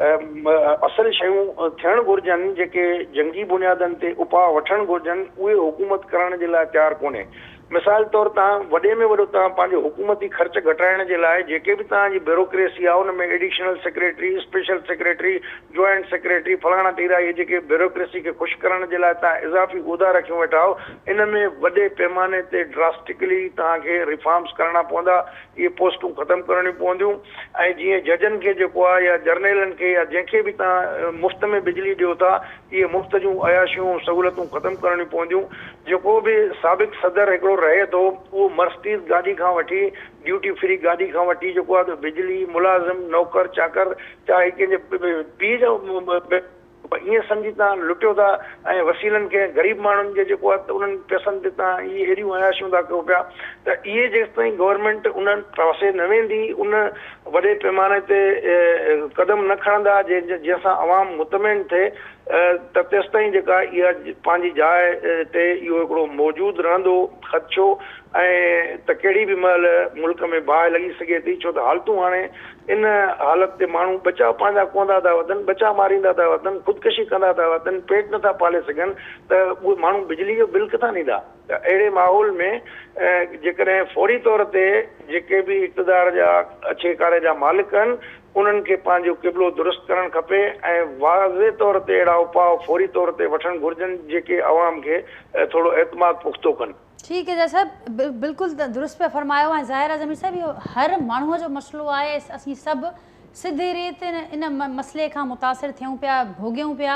اصل شيون ٿيڻ گهرجن، جيڪي جنگي بنيادن تي اپاء وٺڻ گهرجن، اهي حڪومت ڪرڻ جي لاء تيار ڪونهي. مثال طور توهان وڏي ۾ وڏو توهان پنهنجو حڪومتي خرچ گهٽائڻ جي لاء جيڪي به توهان جي بيوروڪريسي آهي ان ۾ additional secretary, special secretary, joint secretary, فلاڻا ٽيرا اهي جيڪي بيوروڪريسي کي خوش ڪرڻ جي لاء توهان اضافي عهدا رکيون ويٺا آهيو ان ۾ وڏي پيماني تي ڊراسٽڪلي توهان کي ريفارمز ڪرڻا پوندا، اهي پوسٽون ختم ڪرڻيون پونديون ۽ جيئن ججن کي جيڪو آهي يا جرنيلن کي يا جنهن کي به توهان مفت ۾ بجلي ڏيو ٿا اهي مفت جون عياشيون ۽ سهولتون ختم ڪرڻيون پونديون جيڪو به سابق صدر هڪڙو رهي ٿو اهو مرسڊيز گاڏي کان وٺي ڊيوٽي فري گاڏي کان وٺي جيڪو آهي ته بجلي ملازم نوڪر چاڪر چاهي ڪنهن جي پيء جو ائين سمجهي توهان لٽيو ٿا ۽ وسيلن کي غريب ماڻهن جي جيڪو آهي ته انهن پئسن تي توهان اهي اهڙيون عياشيون ٿا ڪيو پيا ته اهي جيستائين گورنمينٽ ان پاسي نه ويندي ان وڏي پيماني تي قدم نه کڻندا جنهن سان عوام مطمئن ٿئي ته تيستائين جيڪا اها پنهنجي جاء تي اهو هڪڙو موجود رهندو خدشو ۽ ته ڪهڙي به مهل ملڪ ۾ باهه لڳي سگهي ٿي ڇو ته حالتون هاڻي ان حالت تي ماڻهو ٻچا پنهنجا ڪهندا ٿا وتن، ٻچا ماريندا ٿا وتن، خودڪشي ڪندا ٿا وتن، پيٽ نٿا پالي سگهن ته اهي ماڻهو بجلي جو بل ڪٿان ڏيندا؟ ته اهڙي ماحول ۾ جيڪڏهن فوري طور تي جيڪي به اقتدار جا اڇي ڪاري جا مالڪ آهن انهن کي پنهنجو قبلو درست ڪرڻ کپي ۽ واضح طور تي اهڙا اپاء فوري طور تي وٺڻ گهرجن جيڪي عوام کي ٿورو اعتماد پختو ڪن. ٺيڪ اعجاز صاحب بلڪل درست پيا فرمايو ۽ ظاهر آهي ضمير صاحب اهو هر ماڻهو جو مسئلو آهي اسين سڀ سڌي ريت ان مسئلي کان متاثر ٿيون پيا ڀوڳيون پيا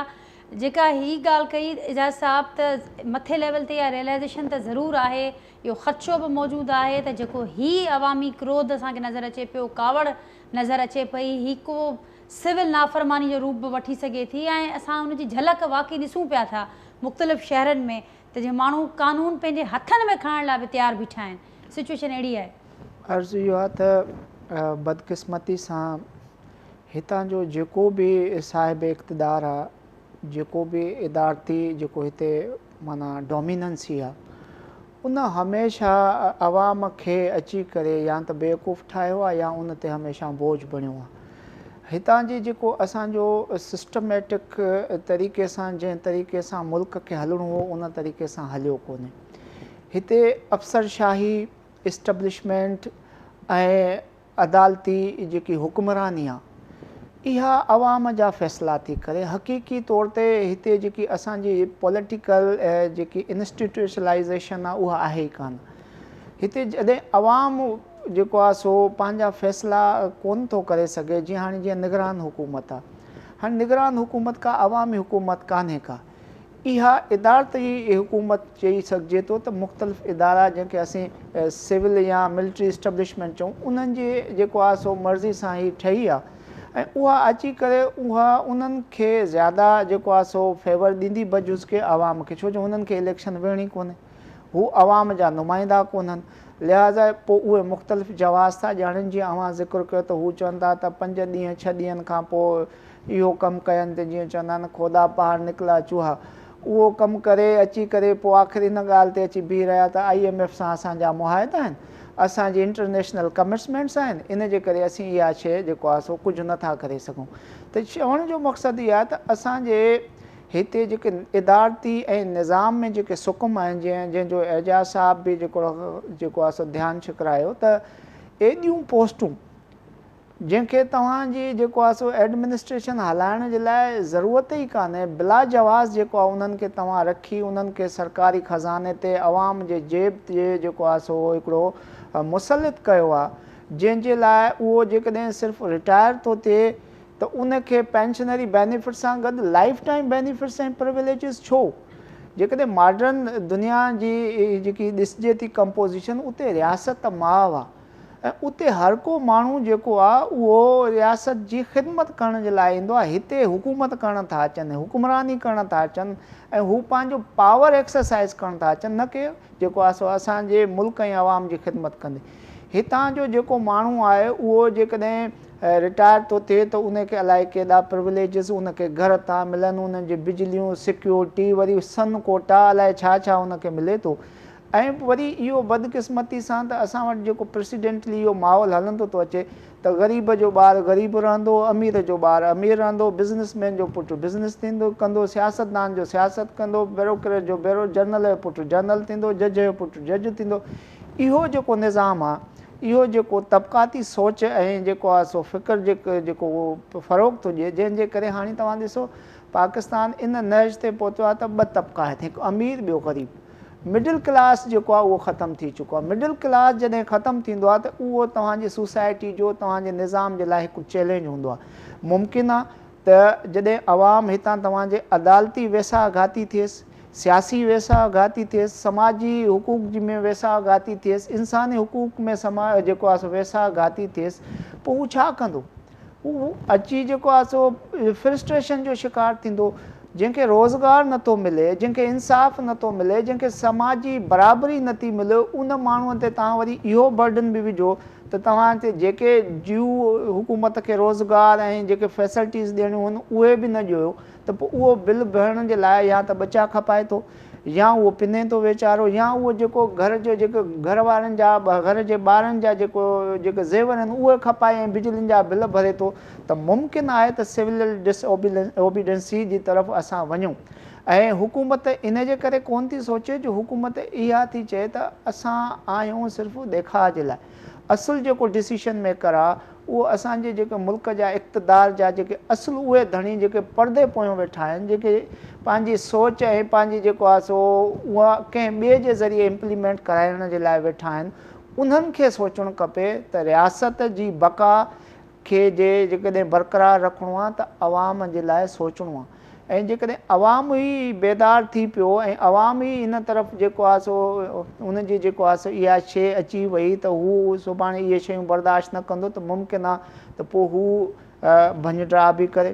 جيڪا هي ڳالهه ڪئي اعجاز صاحب ته مٿي ليول تي اها ريئلائيزيشن ته ضرور آهي، اهو خدشو به موجود آهي ته جيڪو هي عوامي ڪروڌ اسان کي نظر اچي پيو، ڪاوڙ نظر اچي پئي، هي ڪو سول نافرماني جو روپ به وٺي سگهي ٿي ۽ اسان ان جي جهلڪ واقعي ڏسون پيا ٿا مختلف شهرن ۾ ته جيئن ماڻهو قانون پنهنجي هٿن ۾ کڻڻ لاء به تيار بيٺا آهن، سچوئيشن اهڙي آهي. عرض اهو آهي ته بدقسمتي سان هتان جو جيڪو به صاحب اقتدار آ، جيڪو به ادارتي جيڪو هتي معنيٰ ڊوميننسي آ، ان هميشه عوام کي اچي ڪري يا ته بيوقوف ٺاهيو آ يا ان تي هميشه بوجه بڻيو آ. هتان جي جيڪو اسان جو سسٽميٽڪ طريقي سان جنهن طريقي سان ملڪ کي هلڻو هو ان طريقي سان هليو ڪونهي. هتي افسر شاهي، اسٽبلشمينٽ ۽ عدالتي جيڪي حڪمراني آ اها عوام جا فيصلا ٿي ڪري حقيقي طور تي هتي جيڪي اسان جي پوليٽيڪل جيڪي انسٽيٽيوشلائيزيشن آ اها آهي ئي ڪانه هتي جڏهن عوام جيڪو آ سو پنهنجا فيصلا ڪونه ٿو ڪري سگهي جيئن هاڻي جيئن نگران حڪومت آ هاڻي نگران حڪومت ڪا عوامي حڪومت ڪانهي ڪا اها ادارتي حڪومت چئي سگهجي ٿو ته مختلف ادارا جنهن کي اسين سول يا ملٽري اسٽبلشمينٽ چئون انهن جي جيڪو آهي سو مرضي سان هي ٺهي آهي ۽ اها اچي ڪري اها انهن کي زياده جيڪو آهي سو فيور ڏيندي بجز ڪي عوام کي ڇو جو هنن کي اليڪشن وڙهڻي ڪونهي هو عوام جا نمائندا ڪونهن لهٰذا پوء اهي مختلف جواز ٿا ڄاڻين جيئن اوهان ذڪر ڪيو ته هو چون ٿا ته پنج ڏينهن ڇهه ڏينهن کان پوء اهو ڪم ڪين ته جيئن چوندا آهن کودا پهاڙ نڪلا چوها اهو ڪم ڪري اچي ڪري پوء آخر ان ڳالهه تي اچي بيهي رهيا ته I M F سان اسان جا معاهدا آهن اسان جي انٽرنيشنل ڪمٽمينٽس آهن ان جي ڪري اسين اها شيء جيڪو آهي سو ڪجهه نه ٿا ڪري سگهون ته چوڻ جو مقصد اهو آهي ته اسان جي هتي جيڪي ادارتي ۽ نظام ۾ جيڪي سقم آهن جنهن جنهن جو اعجاز صاحب به جيڪو جيڪو آهي سو ڌيان ڇڪرايو ته ايڏيون پوسٽون جنهن کي توهان جي جيڪو آهي سو ايڊمنسٽريشن هلائڻ جي لاء ضرورت ئي ڪانهي، بلا جواز جيڪو آهي انهن کي توهان رکي انهن کي سرڪاري خزاني تي عوام جي جيب تي جيڪو آهي سو هڪڙو مسلط ڪيو آهي جنهن جي لاء اهو جيڪڏهن صرف رٽائر ٿو ٿئي ته ان کي پينشنري بينيفٽ سان گڏ لائف ٽائيم بينيفٽس ۽ پرويليجز ڇو؟ جيڪڏهن ماڊرن دنيا جي جيڪي ڏسجي ٿي ڪمپوزيشن اتي رياست ماء آهي ۽ اتي هر ڪو ماڻهو جيڪو آ اهو رياست جي خدمت ڪرڻ جي لاء ايندو آ، هتي حڪومت ڪرڻ ٿا اچن، حڪمراني ڪرڻ ٿا اچن ۽ هو پنهنجو پاور ايڪسرسائز ڪرڻ ٿا اچن نه ڪي جيڪو آ سو اسان جي ملڪ ۽ عوام جي خدمت ڪندي. هتان جو جيڪو ماڻهو آهي اهو جيڪڏهن رٽائر ٿو ٿئي ته ان کي الائي ڪيڏا پرويليجز ان کي گهر ٿا ملن، انهن جي بجليون، سيڪيورٽي، وري سن ڪوٽا الائي ڇا ڇا ان کي ملي ٿو. ۽ وري اهو بدقسمتي سان ته اسان وٽ جيڪو پريسيڊنٽلي اهو ماحول هلندو ٿو اچي ته غريب جو ٻار غريب رهندو، امير جو ٻار امير رهندو، بزنس مين جو پٽ بزنس ٿيندو ڪندو، سياستدان جو سياست ڪندو، بيروڪريٽ جو بيرو، جنرل جو پٽ جنرل ٿيندو، جج جو پٽ جج ٿيندو. اهو جيڪو نظام آ، اهو جيڪو طبقاتي سوچ ۽ جيڪو آ سو فڪر جيڪو فروغ ٿو ڏئي جنهن جي ڪري هاڻي توهان ڏسو پاڪستان ان نهج تي پهتو آ ته ٻه طبقا آهن هڪ امير ٻيو غريب. مڊل ڪلاس جيڪو آهي اهو ختم ٿي چڪو آهي. مڊل ڪلاس جڏهن ختم ٿيندو آهي ته اهو توهان جي سوسائٽي جو توهان جي نظام جي لاء هڪ چئلينج هوندو آهي. ممڪن آهي ته جڏهن عوام هتان توهان جي عدالتي ويساهه گهاتي ٿئيس، سياسي ويساهه گهاتي ٿئيس، سماجي حقوق جي ۾ ويساهه گهاتي ٿئيس، انساني حقوق ۾ سما جيڪو آهي سو ويساهه گهاتي ٿئيس پوء هو ڇا ڪندو؟ هو اچي جيڪو آهي سو فرسٽريشن جو شڪار ٿيندو، جنهن کي روزگار نٿو ملي، جنهن کي انصاف نٿو ملي، جنهن کي سماجي برابري نٿي ملي، ان ماڻهوء تي توهان وري اهو برڊن به وجهو ته توهان تي جيڪي ڊيو حڪومت کي روزگار ۽ جيڪي فيسلٽيز ڏيڻيون هن اهي به نه ڏيو ته پوء اهو بل ڀرڻ جي لاء يا ته ٻچا کپائي ٿو يا اهو پني ٿو ويچارو يا اهو جيڪو گهر جو جيڪو گهر وارن جا گهر جي ٻارن جا جيڪو جيڪي زيور آهن اهي کپائي ۽ بجلين جا بل ڀري ٿو ته ممڪن آهي ته سول ڊس اوبيڊنسي جي طرف اسان وڃون ۽ حڪومت ان جي ڪري ڪونه ٿي سوچي جو حڪومت اها ٿي چئي ته اسان آهيون صرف ڏيکاء جي لاء اصل جيڪو ڊسيشن ميڪر آ اهو اسان جي جيڪي ملڪ جا اقتدار جا جيڪي اصل اهي ڌڻي جيڪي پردي پويون ويٺا آهن جيڪي پنهنجي سوچ ۽ پنهنجي جيڪو آهي سو اها ڪنهن ٻئي جي ذريعي امپليمينٽ ڪرائڻ جي لاء ويٺا آهن انهن کي سوچڻ کپي ته رياست جي بقا کي جي جيڪڏهن برقرار رکڻو آهي ته عوام جي لاء سوچڻو آهي. ۽ جيڪڏهن عوام ئي بيدار ٿي پيو ۽ عوام ئي ان طرف جيڪو آهي سو ان جي جيڪو آهي سو اها شيء اچي وئي ته هو سڀاڻي اهي شيون برداشت نه ڪندو ته ممڪن آهي ته پوء هو ڀڃ ڊاهه به ڪري،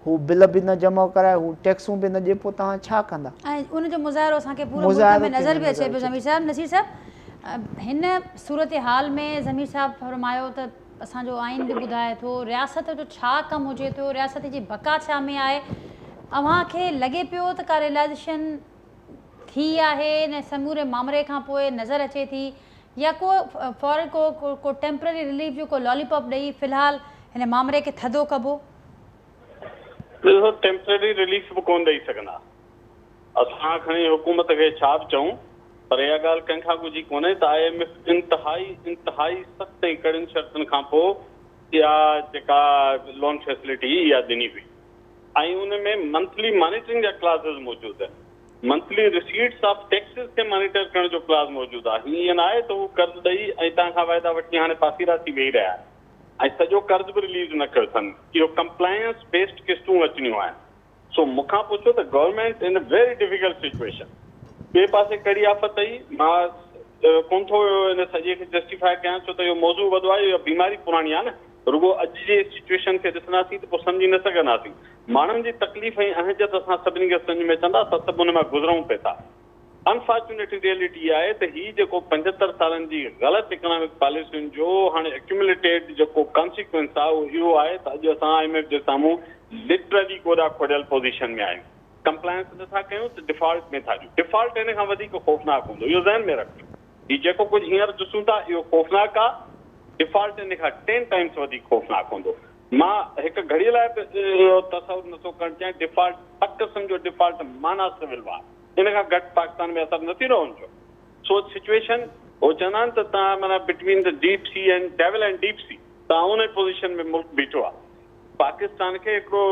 هو بل به نه جمع ڪرائي، هو ٽيڪسون به نه ڏئي پوء توهان ڇا ڪندا؟ ۽ ان جو مظاهرو اسان کي پوري ملڪ ۾ نظر به اچي پيو ضمير صاحب. نصير صاحب هن صورتحال ۾ ضمير صاحب فرمايو ته اسان جو آئين به ٻڌائي ٿو رياست جو ڇا ڪم هجي ٿو، رياست جي بقا ڇا ۾ آهي، اوهان کي لڳي پيو ته ڪا ريلائزيشن ٿي آهي ان سموري مامري کان پوء نظر اچي ٿي يا ڪو فوري ڪو ڪو ٽيمپرري رليف جو ڪو لالي پاپ ڏئي في الحال هن مامري کي ٿڌو ڪبو؟ ڏسو ٽيمپرري رليف به ڪونه ڏئي سگهندا. اسان کڻي حڪومت کي ڇا به چئون پر اها ڳالهه ڪنهن کان ڳجهي ڪونهي ته I M F انتهائي انتهائي سخت ۽ ڪڙين شرطن کان پوء اها جيڪا لون فيسلٽي هئي اها ڏني هئي ۽ ان ۾ منٿلي مانيٽرنگ جا ڪلازز موجود آهن. منٿلي رسيٽس آف ٽيڪسز کي مانيٽر ڪرڻ جو ڪلاز موجود آهي. هي ائين ناهي ته هو قرض ڏئي ۽ توهان کان واعدا وٺي هاڻي پاسيرا ٿي ويهي رهيا آهن ۽ سڄو قرض به رليز نه ڪيو اٿن. اهو ڪمپلائنس بيسڊ قسطون اچڻيون آهن. سو مون کان پڇو ته government in very difficult situation. ٻئي پاسي ڪهڙي آفت آئي مان ڪونه ٿو ان سڄي کي جسٽيفائي ڪيان ڇو ته اهو موضوع وڏو آهي اها بيماري پراڻي آهي نه. رڳو اڄ جي سچوئيشن کي ڏسنداسين ته پوء سمجهي نه سگهنداسين. ماڻهن جي تڪليف ۽ اهنج ته اسان سڀني کي سمجهه ۾ اچن ٿا، اسان سڀ ان مان گذرئون پئي ٿا. انفارچونيٽ ريئلٽي اها آهي ته هي جيڪو 75 سالن جي غلط اڪنامڪ پاليسين جو هاڻي اڪيومليٽيڊ جيڪو ڪانسيڪوئنس آهي اهو اهو آهي ته اڄ اسان I M F جي سامهون لٽرلي گوڏا کوڙيل پوزيشن ۾ آهيون. ڪمپلائنس نه ٿا ڪيون ته ڊفالٽ ۾ ٿا ڏيون. ڊفالٽ ان کان وڌيڪ خوفناڪ هوندو. اهو ذهن ۾ رکجو. هي جيڪو ڪجهه هينئر ڏسون ٿا اهو خوفناڪ آ، ڊفالٽ ان کان ٽين ٽائمز وڌيڪ خوفناڪ هوندو. مان هڪ گهڙيء لاء به اهو تصور نه ٿو ڪرڻ چاهيان، ڊفالٽ پڪ سمجهو ڊفالٽ معنيٰ سول وار، ان کان گهٽ پاڪستان ۾ اثر نه ٿيندو ان جو. سو سچوئيشن هو چوندا آهن ته توهان معنيٰ between the deep sea and devil and deep sea توهان ان پوزيشن ۾ ملڪ بيٺو آ. پاڪستان کي هڪڙو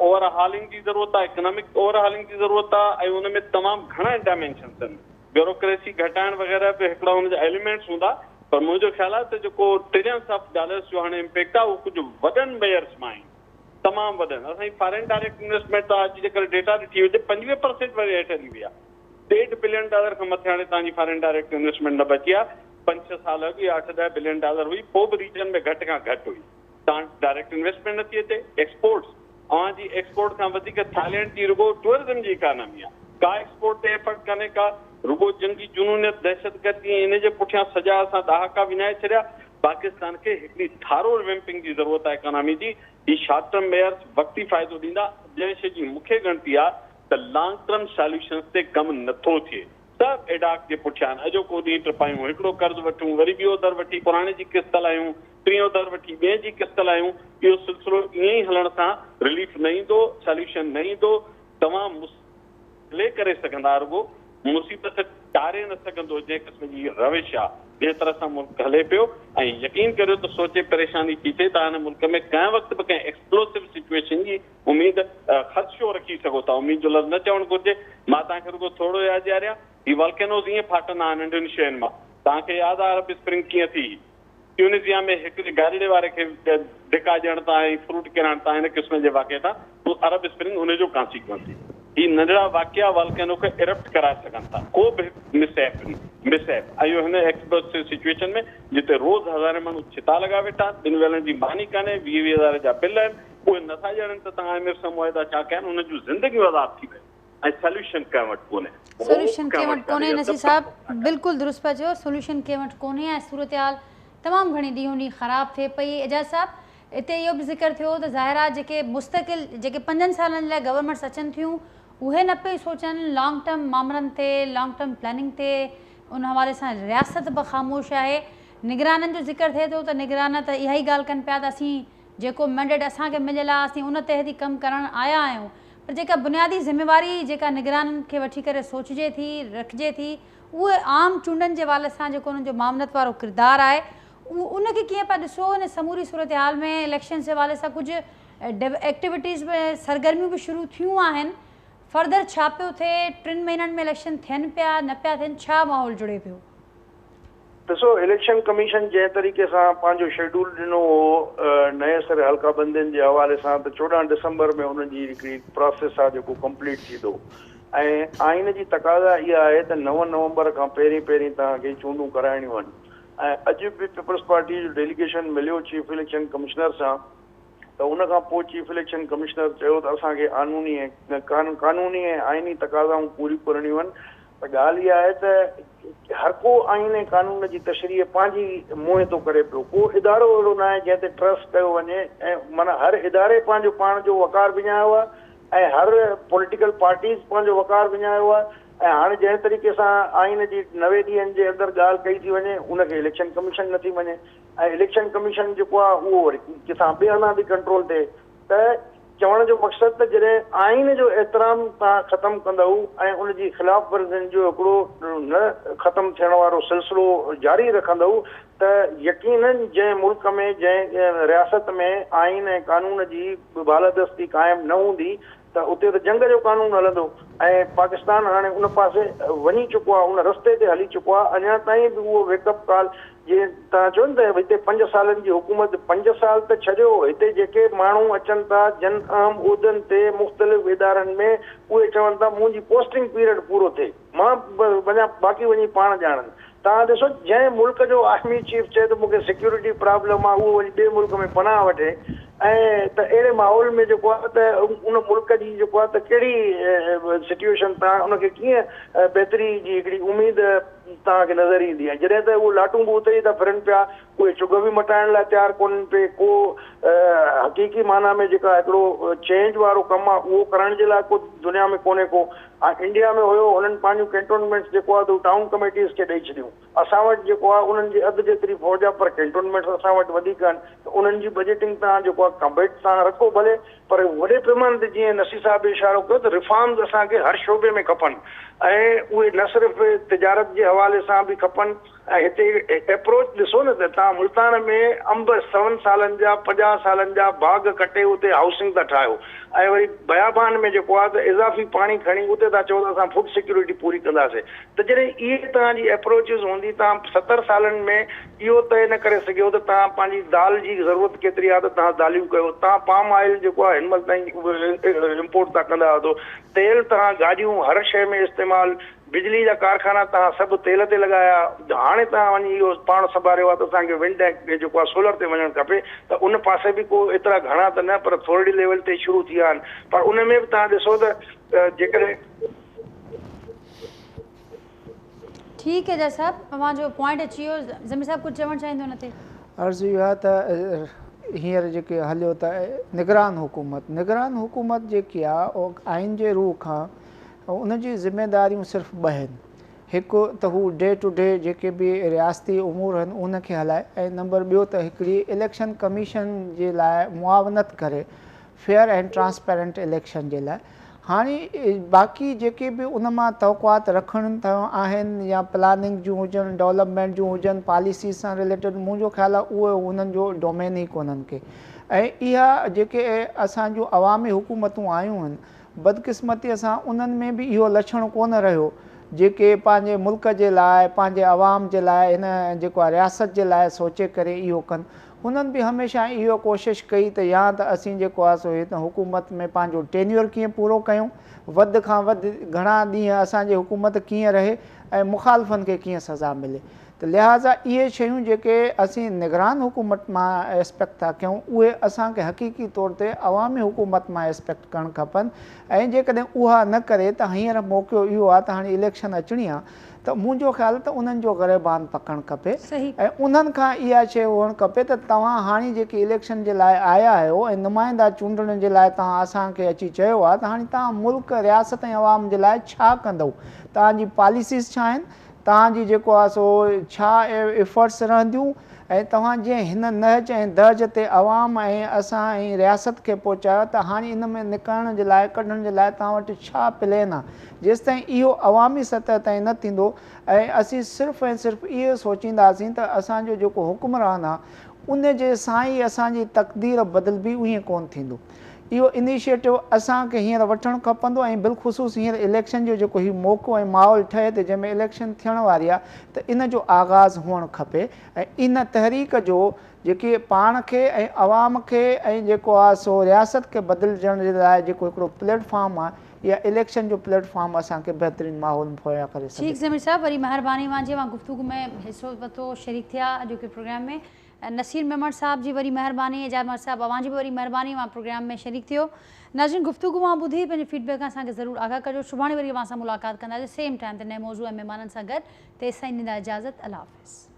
اوور هالنگ جي ضرورت آ، اڪنامڪ اوور هالنگ جي ضرورت آ ۽ ان ۾ تمام گهڻا ڊائمينشنس آهن. بيوروڪريسي گهٽائڻ وغيره به هڪڙا ان جا ايليمينٽس هوندا پر منهنجو خيال آهي ته جيڪو ٽرلينس آف ڊالرس جو هاڻي امپيڪٽ آهي اهو ڪجهه وڏن ميئرس مان ايندو تمام وڏن اسان جي فارين ڊائريڪٽ انويسٽمينٽ ته اڄ جيڪر ڊيٽا ڏٺي هجي 25 پرسينٽ وري هيٺ هلي وئي آهي ڏيڍ بلين ڊالر کان مٿي هاڻي توهان جي فارين ڊائريڪٽ انويسٽمينٽ نه بچي آهي پنج ڇهه سال اڳ اها اٺ ڏهه بلين ڊالر هئي پوء به ريجن ۾ گهٽ کان گهٽ هئي توهان ڊائريڪٽ انويسٽمينٽ نٿي اچي ايڪسپورٽس اوهان جي ايڪسپورٽ کان وڌيڪ ٿائلينڊ جي رڳو ٽوئرزم جي اڪانامي آهي. ڪا ايڪسپورٽ تي ايفرٽ ڪانهي ڪا. رڳو جنگي جنونيت، دهشتگردي ۽ ان جي پٺيان سڄا اسان ڏهاڪا وڃائي ڇڏيا. پاڪستان کي هڪڙي ٺارو ريويمپنگ جي ضرورت آهي اڪانامي جي. هي شارٽ ٽرم ميئرز وقتي فائدو ڏيندا. جنهن شيء جي مون کي ڳڻتي آهي ته لانگ ٽرم ساليوشنز تي ڪم نٿو ٿئي. سڀ ايڊاڪ جي پٺيان اڄوڪو ڏينهن ٽپايون، هڪڙو قرض وٺون، وري ٻيو در وٺي پراڻي جي قسط لاهيون، ٽيون در وٺي ٻئي جي قسط لاهيون، اهو سلسلو ائين ئي هلڻ سان رليف نه ايندو، ساليوشن نه ايندو، توهان مصلح ڪري سگهندا رڳو مصيبت ٽاري نه سگهندو، جنهن قسم جي روش آ، جنهن طرح سان ملڪ هلي پيو ۽ يقين ڪريو ته سوچي پريشاني ٿي ٿئي ته هن ملڪ ۾ ڪنهن وقت به ڪنهن ايڪسپلوسو سچوئيشن جي اميد خدشو رکي سگهو ٿا، اميد جو لفظ نه چوڻ گهرجي، مان توهان کي رڳو ٿورو ياد ڏياريان، هي والڪينوز ائين ڦاٽندا آهن ننڍين شين مان، توهان کي ياد آهي عرب اسپرنگ ڪيئن ٿي هئي، ٽيونيزيا ۾ هڪڙي گاڏڙي واري کي ڌڪا ڏيڻ تان ۽ فروٽ ڪيرائڻ تان ان قسم جي واقعي تان پوء عرب اسپرنگ ان جو ڪانسيڪوئنس هئي، هي ننڍڙا واقعا والڪينو کي ارپٽ ڪرائي سگهن ٿا، ڪو به هڪ مس ايپ مس ايپ ۽ اهو هن ايڪسپلوسو سچوئيشن ۾ جتي روز هزارين ماڻهو ڇتا لڳا ويٺا آهن، ٻن ويلن جي ماني ڪانهي، ويهه ويهه هزار جا بل آهن، اهي نه ٿا ڄاڻن ته توهان I M F سان معاهدا ڇا ڪيا آهن، انهن جون زندگيون عذاب ٿي ويون ۽ سوليوشن ڪنهن وٽ ڪونهي. هوپ سوليوشن ڪنهن ڪنهن وٽ وٽ ڪانهي ڪونهي اها نصير سڀ صاحب کان خوفناڪ آهي. بلڪل درست پيا چئو سوليوشن ڪنهن وٽ ڪونهي ۽ صورتحال تمام گهڻي ڏينهون ڏينهن خراب ٿئي پئي اعجاز صاحب اتي اهو به ذڪر ٿيو ته ظاهر آهي جيڪي مستقل جيڪي پنجن سالن لاء گورنمينٽس اچن ٿيون اهي نه پيون سوچن لانگ ٽرم مامرن تي لانگ ٽرم پلاننگ تي ان حوالي سان رياست به خاموش آهي نگرانن جو ذڪر ٿئي ٿو ته نگران ته اها ئي ڳالهه ڪن پيا ته اسين جيڪو مينڊيٽ اسان کي مليل آهي اسين ان تحت ئي ڪم ڪرڻ آيا آهيون پر جيڪا بنيادي ذميواري جيڪا نگرانن کي وٺي ڪري سوچجي ٿي رکجي ٿي اهي عام چونڊن جي حوالي سان جيڪو انهن جو معاونت وارو ڪردار آهي اهو ان کي ڪيئن پيا ڏسو ان سموري صورتحال ۾ اليڪشنز جي حوالي سان ڪجهه ايڪٽيوٽيز به سرگرميون به شروع ٿيون آهن فردر ڇا پيو ٿئي ٽن مهينن ۾ اليڪشن ٿين پيا نه پيا ٿين ڇا ماحول جڙي پيو؟ ڏسو اليڪشن ڪميشن جنهن طريقي سان پنهنجو شيڊول ڏنو هو نئين سر حلقه بندين جي حوالي سان ته 14 ڊسمبر ۾ انهن جي هڪڙي پراسيس آهي جيڪو ڪمپليٽ ٿيندو ۽ آئين جي تقاضا اها آهي ته 9 نومبر کان پهرين پهرين توهان کي چونڊون ڪرائڻيون آهن ۽ اڄ به پيپلز پارٽي جو ڊيليگيشن مليو چيف اليڪشن ڪمشنر سان ته ان کان پوء چيف اليڪشن ڪمشنر چيو ته اسان کي آنوني ۽ قانوني ۽ آئيني تقاضائون پوريون ڪرڻيون آهن ته ڳالهه اها آهي ته هر ڪو آئين ۽ قانون جي تشريح پنهنجي منهن ٿو ڪري پيو، ڪو ادارو اهڙو ناهي جنهن تي ٽرسٽ ڪيو وڃي ۽ معنيٰ هر اداري پنهنجو پاڻ جو وقار وڃايو آهي ۽ هر پوليٽيڪل پارٽيز پنهنجو وقار وڃايو آهي ۽ هاڻي جنهن طريقي سان آئين جي 90 ڏينهن جي اندر ڳالهه ڪئي ٿي وڃي ان کي اليڪشن ڪميشن نٿي مڃي ۽ اليڪشن ڪميشن جيڪو آهي اهو وري ڪٿان ٻئي هنڌان به ڪنٽرول ٿئي ته چوڻ جو مقصد ته جڏهن آئين جو احترام توهان ختم ڪندؤ ۽ ان جي خلاف ورزين جو هڪڙو نه ختم ٿيڻ وارو سلسلو جاري رکندؤ ته يقينن جنهن ملڪ ۾ جنهن رياست ۾ آئين ۽ قانون جي بالادستي قائم نه هوندي ته اتي ته جنگ جو قانون هلندو ۽ پاڪستان هاڻي ان پاسي وڃي چڪو آهي ان رستي تي هلي چڪو آهي اڃا تائين به اهو ويڪ اپ ڪال جيئن توهان چئو نه ته هتي 5 سالن جي حڪومت، 5 سال ته ڇڏيو، هتي جيڪي ماڻهو اچن ٿا جن اهم عهدن تي مختلف ادارن ۾ اهي چون ٿا منهنجي پوسٽنگ پيريڊ پورو ٿئي مان وڃان باقي وڃي پاڻ ڄاڻن. توهان ڏسو جنهن ملڪ جو آرمي چيف چئي ته مون کي سيڪيورٽي پرابلم آهي اهو وڃي ٻئي ملڪ ۾ پناهه وٺي ۽ ته اهڙي ماحول ۾ جيڪو آهي ته ان ملڪ جي جيڪو آهي ته ڪهڙي سچوئيشن توهان ان کي ڪيئن بهتري جي هڪڙي اميد توهان کي نظر ايندي ۽ جڏهن ته اهي لاٽون به اتي ئي ٿا ڦرن پيا، اهي چگهه به مٽائڻ لاء تيار ڪونهن پي، ڪو حقيقي معنيٰ ۾ جيڪا هڪڙو چينج وارو ڪم آهي اهو ڪرڻ جي لاء ڪو دنيا ۾ ڪونهي ڪو. ۽ انڊيا ۾ هيو هنن پنهنجون ڪينٽونمينٽس جيڪو آهي ته ٽائون ڪميٽيز کي ڏئي ڇڏيون. اسان وٽ جيڪو آهي انهن جي اڌ جيتري فوج آهي پر ڪينٽونمينٽس اسان وٽ وڌيڪ آهن ته انهن جي بجيٽنگ توهان جيڪو آهي ڪمبيٽ توهان رکو ڀلي پر وڏي پيماني تي جيئن نصير صاحب به اشارو ڪيو ته ريفارمز اسان کي هر شعبي ۾ کپن ۽ اهي نه صرف تجارت جي حوالي سان به کپن ۽ هتي ايپروچ ڏسو نه ته توهان ملتان ۾ انب سون سالن جا 50 سالن جا باغ ڪٽي اتي هائوسنگ ٿا ٺاهيو ۽ وري بيابان ۾ جيڪو آهي ته اضافي پاڻي کڻي اتي ٿا چئو ته اسان فوڊ سيڪيورٽي پوري ڪنداسين ته جڏهن اهي توهان جي ايپروچز هوندي توهان 70 سالن ۾ اهو طئي نه ڪري سگهيو ته توهان پنهنجي دال جي ضرورت ڪيتري آهي ته توهان داليون ڪيو، توهان پام آئل جيڪو آهي هن مهل تائين امپورٽ ٿا ڪندا آهيو، تيل توهان گاڏيون هر شيء ۾ استعمال، بجلي جا ڪارخانا توهان سڀ تيل تي لڳايا، هاڻي توهان وڃي اهو پاڻ سنڀاريو آهي ته اسان کي ونڊ ۽ جيڪو آهي سولر تي وڃڻ کپي ته ان پاسي به ڪو ايترا گهڻا ته نه پر ٿورڙي ليول تي شروع ٿيا آهن پر ان ۾ به توهان ڏسو ته جيڪڏهن. ٺيڪ اعجاز صاحب اوهان جو پوائنٽ اچي ويو ضمير صاحب ڪجهه چوڻ چاهيندو ان تي. عرض اهو آهي ته هينئر جيڪي هليو ته نگران حڪومت نگران حڪومت جيڪي آهي اهو آئين جي روح کان ان جي ذميداريون صرف ٻه آهن هڪ ته هو ڊي ٽو ڊي جيڪي به رياستي امور آهن ان کي هلائي ۽ نمبر ٻيو ته هڪڙي اليڪشن ڪميشن جي لاء معاونت ڪري فيئر اينڊ ٽرانسپيرنٽ اليڪشن جي لاء هاڻي باقي جيڪي به ان مان توقعات رکڻ آهن يا پلاننگ جون هجن ڊولپمينٽ جون هجن پاليسيز سان رليٽيڊ منهنجو خيال آهي اهي انهن جو ڊومين ئي ڪونهن ڪي ۽ اها جيڪي اسان جون عوامي حڪومتون آيون آهن بدقسمتي سان انهن ۾ به اهو لڇڻ ڪونه رهيو جيڪي پنهنجي ملڪ جي لاء پنهنجي عوام جي لاء هن جيڪو آهي رياست جي لاء سوچي ڪري اهو ڪن هنن به هميشه اهو ڪوشش ڪئي ته يا ته اسين جيڪو آهي سو هن حڪومت ۾ پنهنجو ٽينيور ڪيئن پورو ڪيون، وڌ کان وڌ گهڻا ڏينهن اسان جي حڪومت ڪيئن رهي ۽ مخالفن کي ڪيئن سزا ملي ته لهٰذا اهي شيون جيڪي اسين نگران حڪومت مان ايڪسپيڪٽ ٿا ڪيون اهي اسان کي حقيقي طور تي عوامي حڪومت مان ايڪسپيڪٽ ڪرڻ کپن ۽ جيڪڏهن اها نه ڪري ته هينئر موقعو اهو آهي ته هاڻي اليڪشن اچڻي آهي ته منهنجو خيال ته انهن جو غريبان پڪڻ کپي ۽ انهن کان اها شيء هئڻ کپي ته توهان هاڻي جيڪي اليڪشن جي لاء آيا آهيو ۽ نمائندا چونڊڻ جي لاء توهان اسان کي اچي چيو آهي ته هاڻي توهان ملڪ، رياست ۽ عوام جي لاء ڇا ڪندؤ؟ توهان جي پاليسيز ڇا آهن؟ توهان جي جيڪو آهي سو ڇا ايفرٽس رهنديون ۽ توهان جنهن هن نهج ۽ درج تي عوام ۽ اسان ۽ رياست کي پهچايو ته هاڻي ان ۾ نڪرڻ جي لاء ڪڍڻ جي لاء توهان وٽ ڇا پلين آهي؟ جيستائين اهو عوامي سطح تائين نه ٿيندو ۽ اسين صرف ۽ صرف اهو سوچينداسين ته اسان جو جيڪو حڪمران آ ان جي سان ئي اسان جي تقدير بدلبي ائين ڪونه ٿيندو. اهو انيشيٽو اسان کي هينئر وٺڻ کپندو ۽ بالخصوص هينئر اليڪشن جو جيڪو هي موقعو ۽ ماحول ٺهي ٿو جنهن ۾ اليڪشن ٿيڻ واري آهي ته ان جو آغاز هئڻ کپي ۽ ان تحريڪ جو جيڪي پاڻ کي ۽ عوام کي ۽ جيڪو آهي سو رياست کي بدلجڻ جي لاء جيڪو هڪڙو پليٽ فارم آهي يا اليڪشن جو پليٽ فارم اسان کي بهترين ماحول مهيا ڪري سگهي ٺيڪ ٿو. ضمير صاحب وڏي مهرباني اوهان جي اوهان گفتگو ۾ حصو ورتو شريڪ ٿيا اڄوڪي پروگرام ۾. نصير ميمڻ صاحب جي وڏي مهرباني اعجاز مهر صاحب اوهان جي به وڏي مهرباني اوهان پروگرام ۾ شريڪ ٿيو ناظرين گفتگو اوهان ٻڌي پنهنجي فيڊ بيڪ کان اسان کي ضرور آگاهه ڪجو سڀاڻي وري اوهان سان ملاقات ڪنداسين سيم ٽائيم تي نئين موضوع ۽ مهمانن سان گڏ تيستائين ڏيندا اجازت الله حافظ.